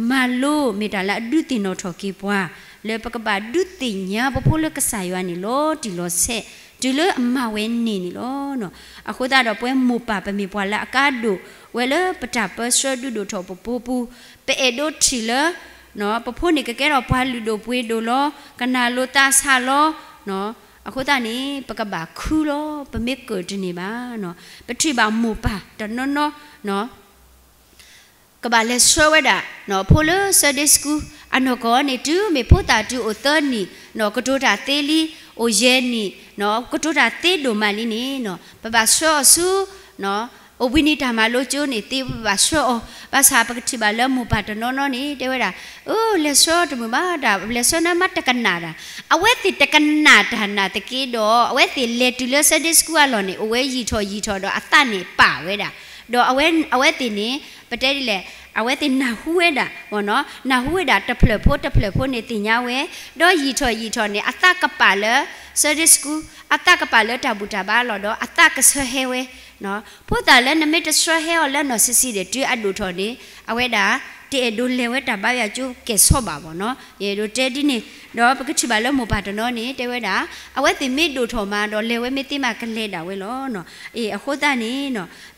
မၤလိ မ့ၢ်တၢ်လၢအဒုးသ့ၣ်နီၣ်ထီၣ်က့ၤပှၤ လၢပကဘၣ်ဒုးသ့ၣ်ညါပဖိလၢကစၢ်ယွၤန့ၣ် လီၤတံၢ်လီၤဆဲး တုၤလၢအမၤဝဲန့ၢ်န့ၣ်လီၤ. အဃိသတးဒီး ပဝဲမိၢ်ပၢ်ပမ့ၢ်ပှၤလၢအကါဒိၣ် ဝဲလၢပတၢ်ပၢဆှၢဒုးဒိၣ်ထီၣ်ပဖိပူၤ, ပအဲၣ်ဒိးထံၣ်လၢ ပဖိန့ၣ်ကကဲထီၣ်ပှၤလုၢ်ဒိၣ်ပှ့ၤဒိၣ်လီၤ, ကနၣ်လိာ်သးဆးလီၤ. အဃိသတးန့ၣ် ပကဘၣ်ခူလီၤ, ပမ့ၢ်ကၢၣ်တန့ၢ်ဘၣ်. ပထံၣ်ဘၣ်မိၢ်ပၢ်တနီၤနီၤ ကဘၣ်လဲၤဆှၢဝဲဒၣ် ဖိလၢ Sunday School အနီၢ်ကီၢ်န့ၣ် တုၤမ့ၢ်ဖိသၣ်တုၤအိၣ်သၢနံၣ်, ကတိၤတၢ်သ့လံ, အိၣ်ယဲၢ်နံၣ်, ကတိၤတၢ်သ့ဒိၣ်မးလံန့ၣ်, ပဘၣ်ဆှၢအီၤဆူ အိၣ်ဘှံးနံၤတၢ်မၤလိကၠိန့ၣ်သ့, ပဘၣ်ဆှၢအီၤ. ဘၣ်ဆၣ်ပကထံၣ်ဘၣ်လၢမိၢ်ပၢ်တနီၤနီၤန့ၣ် တဲဝဲဒၣ်, အၢ လဲၤဆှၢတမုာ်ဘၣ်, တၢ်လဲၤဆှၢန့ၣ်မ့ၢ်တကနၣ်တၢ်. အဝဲသ့ၣ်တကနၣ်တၢ်နာ်သက့ဒီး အဝဲသ့ၣ်လဲၤတုၤလၢ Sunday School အလီၢ်န့ၣ် အိၣ်ဝဲယံာ်ထီၣ်ယံာ်ထီၣ်ဒီးအသးန့ၣ်ပာ်ဝဲဒၣ်, ဒီးအဝဲသ့ၣ်န့ၣ် ပတဲဒ်လဲၣ်, အဝဲသ့ၣ်နၢ်ဟူဝဲဒၣ်, နၢ်ဟူဝဲဒၣ်တဖျၢၣ်ဖိတဖျၢၣ်ဖိန့ၣ်သ့ၣ်ညါဝဲ, ဒီးယံာ်ထီၣ်ယံာ်ထီၣ်န့ၣ် အသးကပာ်လၢ Sunday School, အသးကပာ်လၢတၢ်ဘူၣ်တၢ်ဘါအလီၢ်ဒီး အသးကဆှၢဟဲဝဲ ဖိသၣ်လၢနမ့ၢ်တဆှၢဟဲအီၤလၢနီၢ်ဆံးဆံးဒီး တုၤအဒိၣ်ထီၣ်န့ၣ် အဝဲဒၣ် တအဲၣ်ဒိးလဲၤဝဲတၢ်ဘါယွၤကၠိကဲၣ်ဆိးဘၣ်ဘၣ်နီၤ. ယအဲၣ်ဒိးတဲဒ်န့ၣ်, ဒီးပကထံၣ်ဘၣ်လၢမိၢ်ပၢ်တနီၤန့ၣ် တဲဝဲဒၣ် အဝဲသ့ၣ်မ့ၢ်ဒိၣ်ထီၣ်မးဒီး လဲၤဝဲမ့ၢ်သ့မးကလဲၤဒၣ်ဝဲလီၤ. အဃိသတးန့ၣ်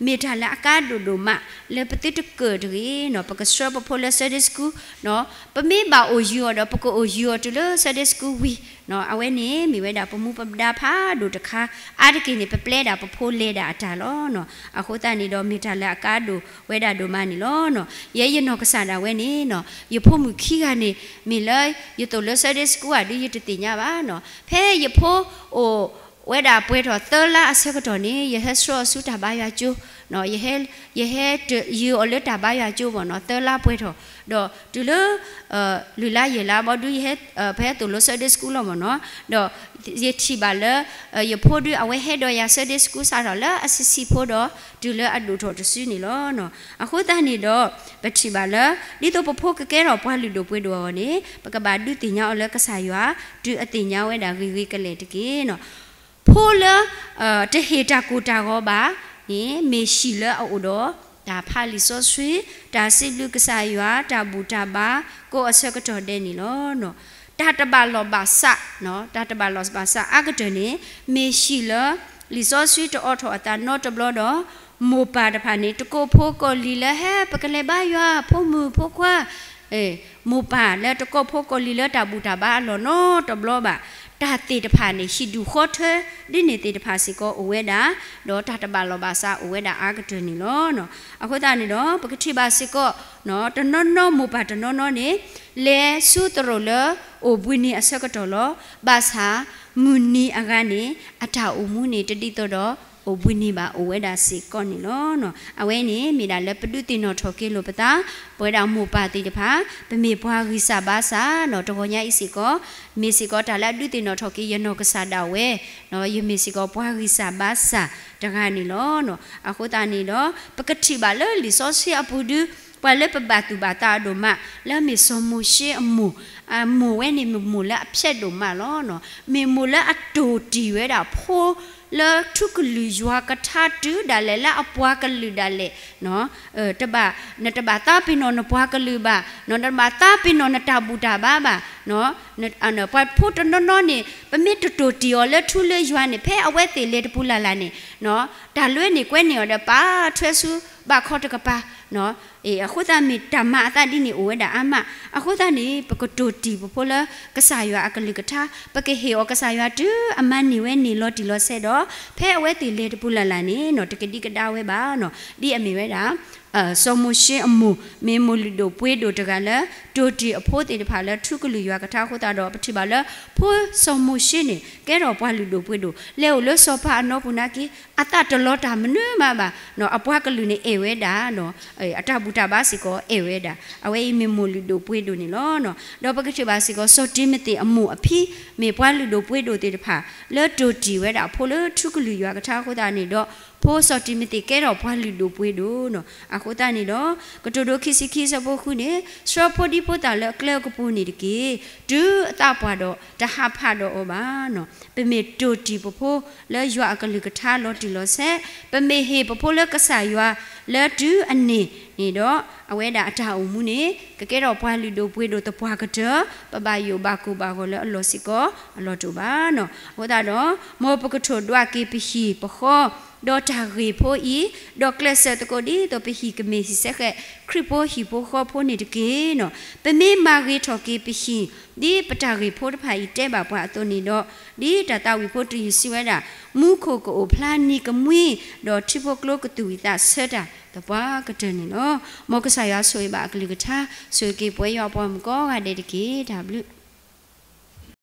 မ့ၢ်တၢ်လၢအကါဒိၣ်ဒိၣ်မး လၢပသုတကၢၣ်တဂ့ၤနီၤ, ပကဆှၢပဖိလၢ Sunday School ပမ့ၢ်ဘၣ်အိၣ်ယုာ်အီၤဒီး ပကအိၣ်ယုာ်အီၤတုၤလၢ Sunday School ဝံၤ အဝဲန့ၣ်မ့ၢ်ဝဲဒၣ်ပမူပဒါဖးဒိၣ်တခါ, အါတက့ၢ်န့ၣ် ပပျဲဒၣ်ပဖိလဲၤဒၣ်အတၢ်လီၤ. အဃိသတးန့ၣ်ဒီး မ့ၢ်တၢ်လၢအကါဒိၣ်ဝဲဒၣ်ဒိၣ်မးန့ၣ်လီၤ. ယဲယနီၢ်ကစၢ်ဒၣ်ဝဲန့ၣ်နီၤ, ယဖိမုၣ်ခံဂၤန့ၣ် မ့ၢ်လၢယသိၣ်လၢ Sunday School ဧါဒုး ယတသ့ၣ်ညါဘၣ်နီၤ. ဖဲယဖိအိၣ်ဝဲဒၣ်ပှဲၤထီၣ်သၢလါအဆၢကတီၢ်န့ၣ် ယဟဲဆှၢအီၤဆူတၢ်ဘါယွၤကၠိ, ယဟဲ ယဟဲတယုာ်အီၤလၢတၢ်ဘါယွၤကၠိဘၣ်နီၤ, သၢလါပှဲၤထီၣ်, ဒီးတုၤလၢ လွံၢ်လါယဲၢ်လါဘီဒုး ယဟဲ ပဟဲသိၣ်လိ Sunday School လီၤမ့ၢ်နီၤ, ဒီးယထံၣ်ဘၣ်လၢ ယဖိဒုး အဝဲဟဲဒီးယၤ Sunday School စးထီၣ်လၢအဆံးဆံးဖိဒီး တုၤလၢအဒိၣ်ထီၣ်တစုန့ၣ်လီၤ. အဃိသတးန့ၣ်ဒီး ပထံၣ်ဘၣ်လၢ ဒ်သိးပဖိကကဲထီၣ်ပှၤလုၢ်ဒိၣ်ပှ့ၤဒိၣ်အဂီၢ်န့ၣ် ပကဘၣ်ဒုးသ့ၣ်ညါအီၤလၢကစၢ်ယွၤ တုၤအသ့ၣ်ညါဝဲဒၣ်ဂ့ၤဂ့ၤကလဲာ်တက့ၢ်နီၤ. ဖိလၢ တဟ့ၣ်တၢ်ကိၢ်တၢ်ဂီၤဘၣ်န့ၣ် မ့ၢ်ဟံၣ်လၢအအိၣ်ဒီး တၢ်ဖးလံာ်စီဆှံ, တၢ်စံးဘျုးကစၢ်ယွၤ, တၢ်ဘူၣ်တၢ်ဘါ ကိးအဆၢကတီၢ်ဒဲးန့ၣ်လီၤ. တၢ်တဘၣ်လီၢ်ဘၣ်စး, တၢ်တဘၣ်လီၢ်ဘၣ်စးအါကတၢၢ်န့ၣ် မ့ၢ်ဟံၣ်လၢ လံာ်စီဆှံတအိးထီၣ်အသးနီတဘျီဒီး မိၢ်ပၢ်တဖၣ်န့ၣ် တကိးဖိကိးလံၤလၢ ဟဲ ပကလဲၤဘါယွၤ ဖိမုၣ်ဖိခွါ မိၢ်ပၢ်လၢတကိးဖိကိးလံၤလၢတၢ်ဘူၣ်တၢ်ဘါအလီၢ်နီတဘျီဘၣ်. တၢ်သ့ၣ်တဖၣ်န့ၣ် ဟံၣ်ဒူၣ်ဃီထၢ ဒ်န့ၣ်သ့ၣ်တဖၣ်စ့ၢ်ကီးအိၣ်ဝဲဒၣ်, ဒီးတၢ်တဘၣ်လီၢ်ဘၣ်စးအိၣ်ဝဲဒၣ်အါကတၢၢ်န့ၣ်လီၤ. အဃိသတးန့ၣ်ဒီး ပကထံၣ်ဘၣ်စ့ၢ်ကီး တနီၤနီၤမိၢ်ပၢ်တနီၤနီၤန့ၣ် လဲၤဆူသရိာ်လၢ အိၣ်ဘှံးနံၤအဆၢကတီၢ်လီၤ. ဘၣ်ဆၣ် မုၢ်နံၤအဂၤန့ၣ် အတၢ်အိၣ်မူန့ၣ် တဒ်သိးဒီး အိၣ်ဘှံးနံၤဘၣ် အိၣ်ဝဲဒၣ်စ့ၢ်ကီးန့ၣ်လီၤ. အဝဲန့ၣ်မ့ၢ်ဒၣ်လၢပဒုးသ့ၣ်နီၣ်ထီၣ်က့ၤလိာ်ပသး ပဝဲဒၣ်မိၢ်ပၢ်သ့ၣ်တဖၣ် ပမ့ၢ်ပှၤဂံၢ်စၢ်ဘါစၢ်နီၤ, တဂီၤညါအံၤစ့ၢ်ကီး မ့ၢ်စ့ၢ်ကီးတၢ်လၢအဒုးသ့ၣ်နီၣ်ထီၣ်က့ၤယနီၢ်ကစၢ်ဒၣ်ဝဲ, ယမ့ၢ်စ့ၢ်ကီးပှၤဂံၢ်စၢ်ဘါစၢ်တဂၤန့ၣ်လီၤ. အဃိသတးန့ၣ်ဒီး ပကထံၣ်ဘၣ်လၢလံာ်စီဆှံအပူၤဒု ပှၤလၢပဘၣ်သူၣ်ဘၣ်သးအဒိၣ်မး လၢမ့ၢ်စီၤမိၤၡ့အမိၢ်, အမိၢ်ဝဲန့ၣ်မ့ၢ်မိၢ်လၢအဖျဲးဒိၣ်မးလီၤ. မ့ၢ်မိၢ်လၢအတိၢ်တံၢ်ဝဲဒၣ်ဖိ လၢထူကလုာ်ယွၤကထါတုၤဒၣ်လဲာ် လၢအပှၤကလုာ်ဒၣ်လဲာ် တဘၣ်, နတဘၣ်သးပ့ၤနီၣ်နပှၤကလုာ်ဘၣ်, နတဘၣ်သးပ့ၤနီၣ်နတၢ်ဘူၣ်တၢ်ဘါဘၣ်. ပှၤဖိတနီၤနီၤန့ၣ် ပမ့ၢ်တတိၢ်တံၢ်အီၤလၢထူလၢယွၤန့ၣ် ဖဲအဝဲသ့ၣ်လဲၤတပူၤလၢ်လၢ်န့ၣ် တၢ်လၢန့ၣ်ကွဲန့ၢ်အီၤဒီး ပာ်ထွဲဆူဘၣ်ခီတကပၤ အဃိသတးမ့ၢ်တၢ်မၤအသးဒ်န့ၣ်အိၣ်ဝဲဒၣ်အါမး. အဃိသတးန့ၣ် ပကတိၢ်တံၢ်ပဖိလၢကစၢ်ယွၤအကလုၢ်ကထါ, ပကဟ့ၣ်အီၤကစၢ်ယွၤတုၤအမၤန့ၢ်ဝဲန့ၣ်လီၤတံၢ်လီၤဆဲးဒီး ဖဲအဝဲသ့ၣ်လဲၤတပူၤလၢ်လၢ်န့ၣ် တကဒံကဒါဝဲဘၣ်. ဒ်အမ့ၢ်ဝဲဒၣ် စီၤမိၤၡ့အမိၢ် မ့ၢ်မိၢ်လုၢ်ဒိၣ်ပှ့ၤဒိၣ်တဂၤလၢ တိၢ်တံၢ်အဖိသ့ၣ်တဖၣ်လၢထူကလုာ်ယွၤကထါအဃိသတးဒီး ပထံၣ်ဘၣ်လၢ ဖိစီၤမိၤၡ့န့ၣ် ကဲထီၣ်ပှၤလုၢ်ဒိၣ်ပှ့ၤဒိၣ် လဲၤအိၣ်လၢစီၤပၤအနီပူၤနာ်က့ အသးတလီၤတၢ်မနုၤမးဘၣ်. အပှၤကလုာ်န့ၣ်အဲၣ်ဝဲဒၣ် အတၢ်ဘူၣ်တၢ်ဘါစ့ၢ်ကီးအဲၣ်ဝဲဒၣ်. အဝဲအံၤမ့ၢ်မိၢ်လုၢ်ဒိၣ်ပှ့ၤဒိၣ်န့ၣ်လီၤ. ဒီးပကထံၣ်ဘၣ်စ့ၢ်ကီး စီၤတံၤမသ့းအမိၢ်အဖံ မ့ၢ်ပှၤလုၢ်ဒိၣ်ပှ့ၤဒိၣ်သ့ၣ်တဖၣ် လၢတိၢ်တံၢ်ဝဲဒၣ်အဖိလၢထူကလုာ်ယွၤကထါအဃိသတးန့ၣ်ဒီး ဖိစီၤတံၤမသ့းကဲထီၣ်ပှၤလုၢ်ဒိၣ်ပှ့ၤဒိၣ်န့ၣ်လီၤ. အဃိသတးန့ၣ်ဒီး ကတိၤဒိ ခံဆံခံ အဆၢဖိဃုန့ၣ်, ဆှၢဖိဒံဖိသၣ်လၢအကျဲအကပူၤန့ၣ်တက့ၢ်. တုၤအသးပှၢ်ဒီးတဟးဖးဒီးအီၤဘၣ်န့ၣ်လီၤ. ပမ့ၢ်တိၢ်တံၢ်ပဖိလၢယွၤအကလုၢ်ကထါလီၤတံၢ်လီၤဆဲး, ပမ့ၢ်ဟ့ၣ်ပဖိလၢကစၢ်ယွၤလၢတုၤအန့ၢ်န့ၣ်ဒီး အဝဲဒၣ်အတၢ်အိၣ်မူန့ၣ် ကကဲထီၣ်ပှၤလုၢ်ဒိၣ်ပှ့ၤဒိၣ်သပှၢ်ကတၢၢ်, ပဘၣ်ယိၣ်ဘၣ်ကိၢ်ဘၣ်ဂီၤလၢအလီၢ်စ့ၢ်ကီး အလီၢ်တအိၣ်ဘၣ်န့ၣ်လီၤ. အဃိသတးဒီး မ်ပကထိၣ်ဒွးက့ၤပဟံၣ်ပဃီ ဒီးတၢ်ဂ့ၢ်ဖိအံၤ, ဒီးကျဲးစၢးသကိးဒ်သိးပဟံၣ်ကမ့ၢ်ဟံၣ်စဲဃဲး ခရံာ်ဖိဟံၣ်ဖိဃီဖိန့ၣ်တက့ၢ်န့ၣ်လီၤ. ပမ့ၢ်မၤဂ့ၤထီၣ်က့ၤပဟံၣ် ဒ်ပတၢ်ဂ့ၢ်ဖိတဖၣ်အံၤတဲဘၣ်ပှၤအသိးန့ၣ်ဒီး, ဒ်တၢ်သးဝံၣ်ဖိတယုၢ်စံးဝဲဒၣ်, မူခိၣ်ကအိၣ်ဖျါနံၤကမှံ, ဒီးထံဖိကျိကသူၣ်ဝံၣ်သးဆၢတၢ်သပှၢ်ကတၢၢ်န့ၣ်လီၤ. မ်ကစၢ်ယွၤဆိၣ်ဂ့ၤဘၣ်အကလုၢ်ကထါ, ဆိၣ်ဂ့ၤက့ၤပဝဲယွၤအပှၤမုၣ်ကိးဂၤဒဲးတက့ၢ်. တၢ်ဘျုး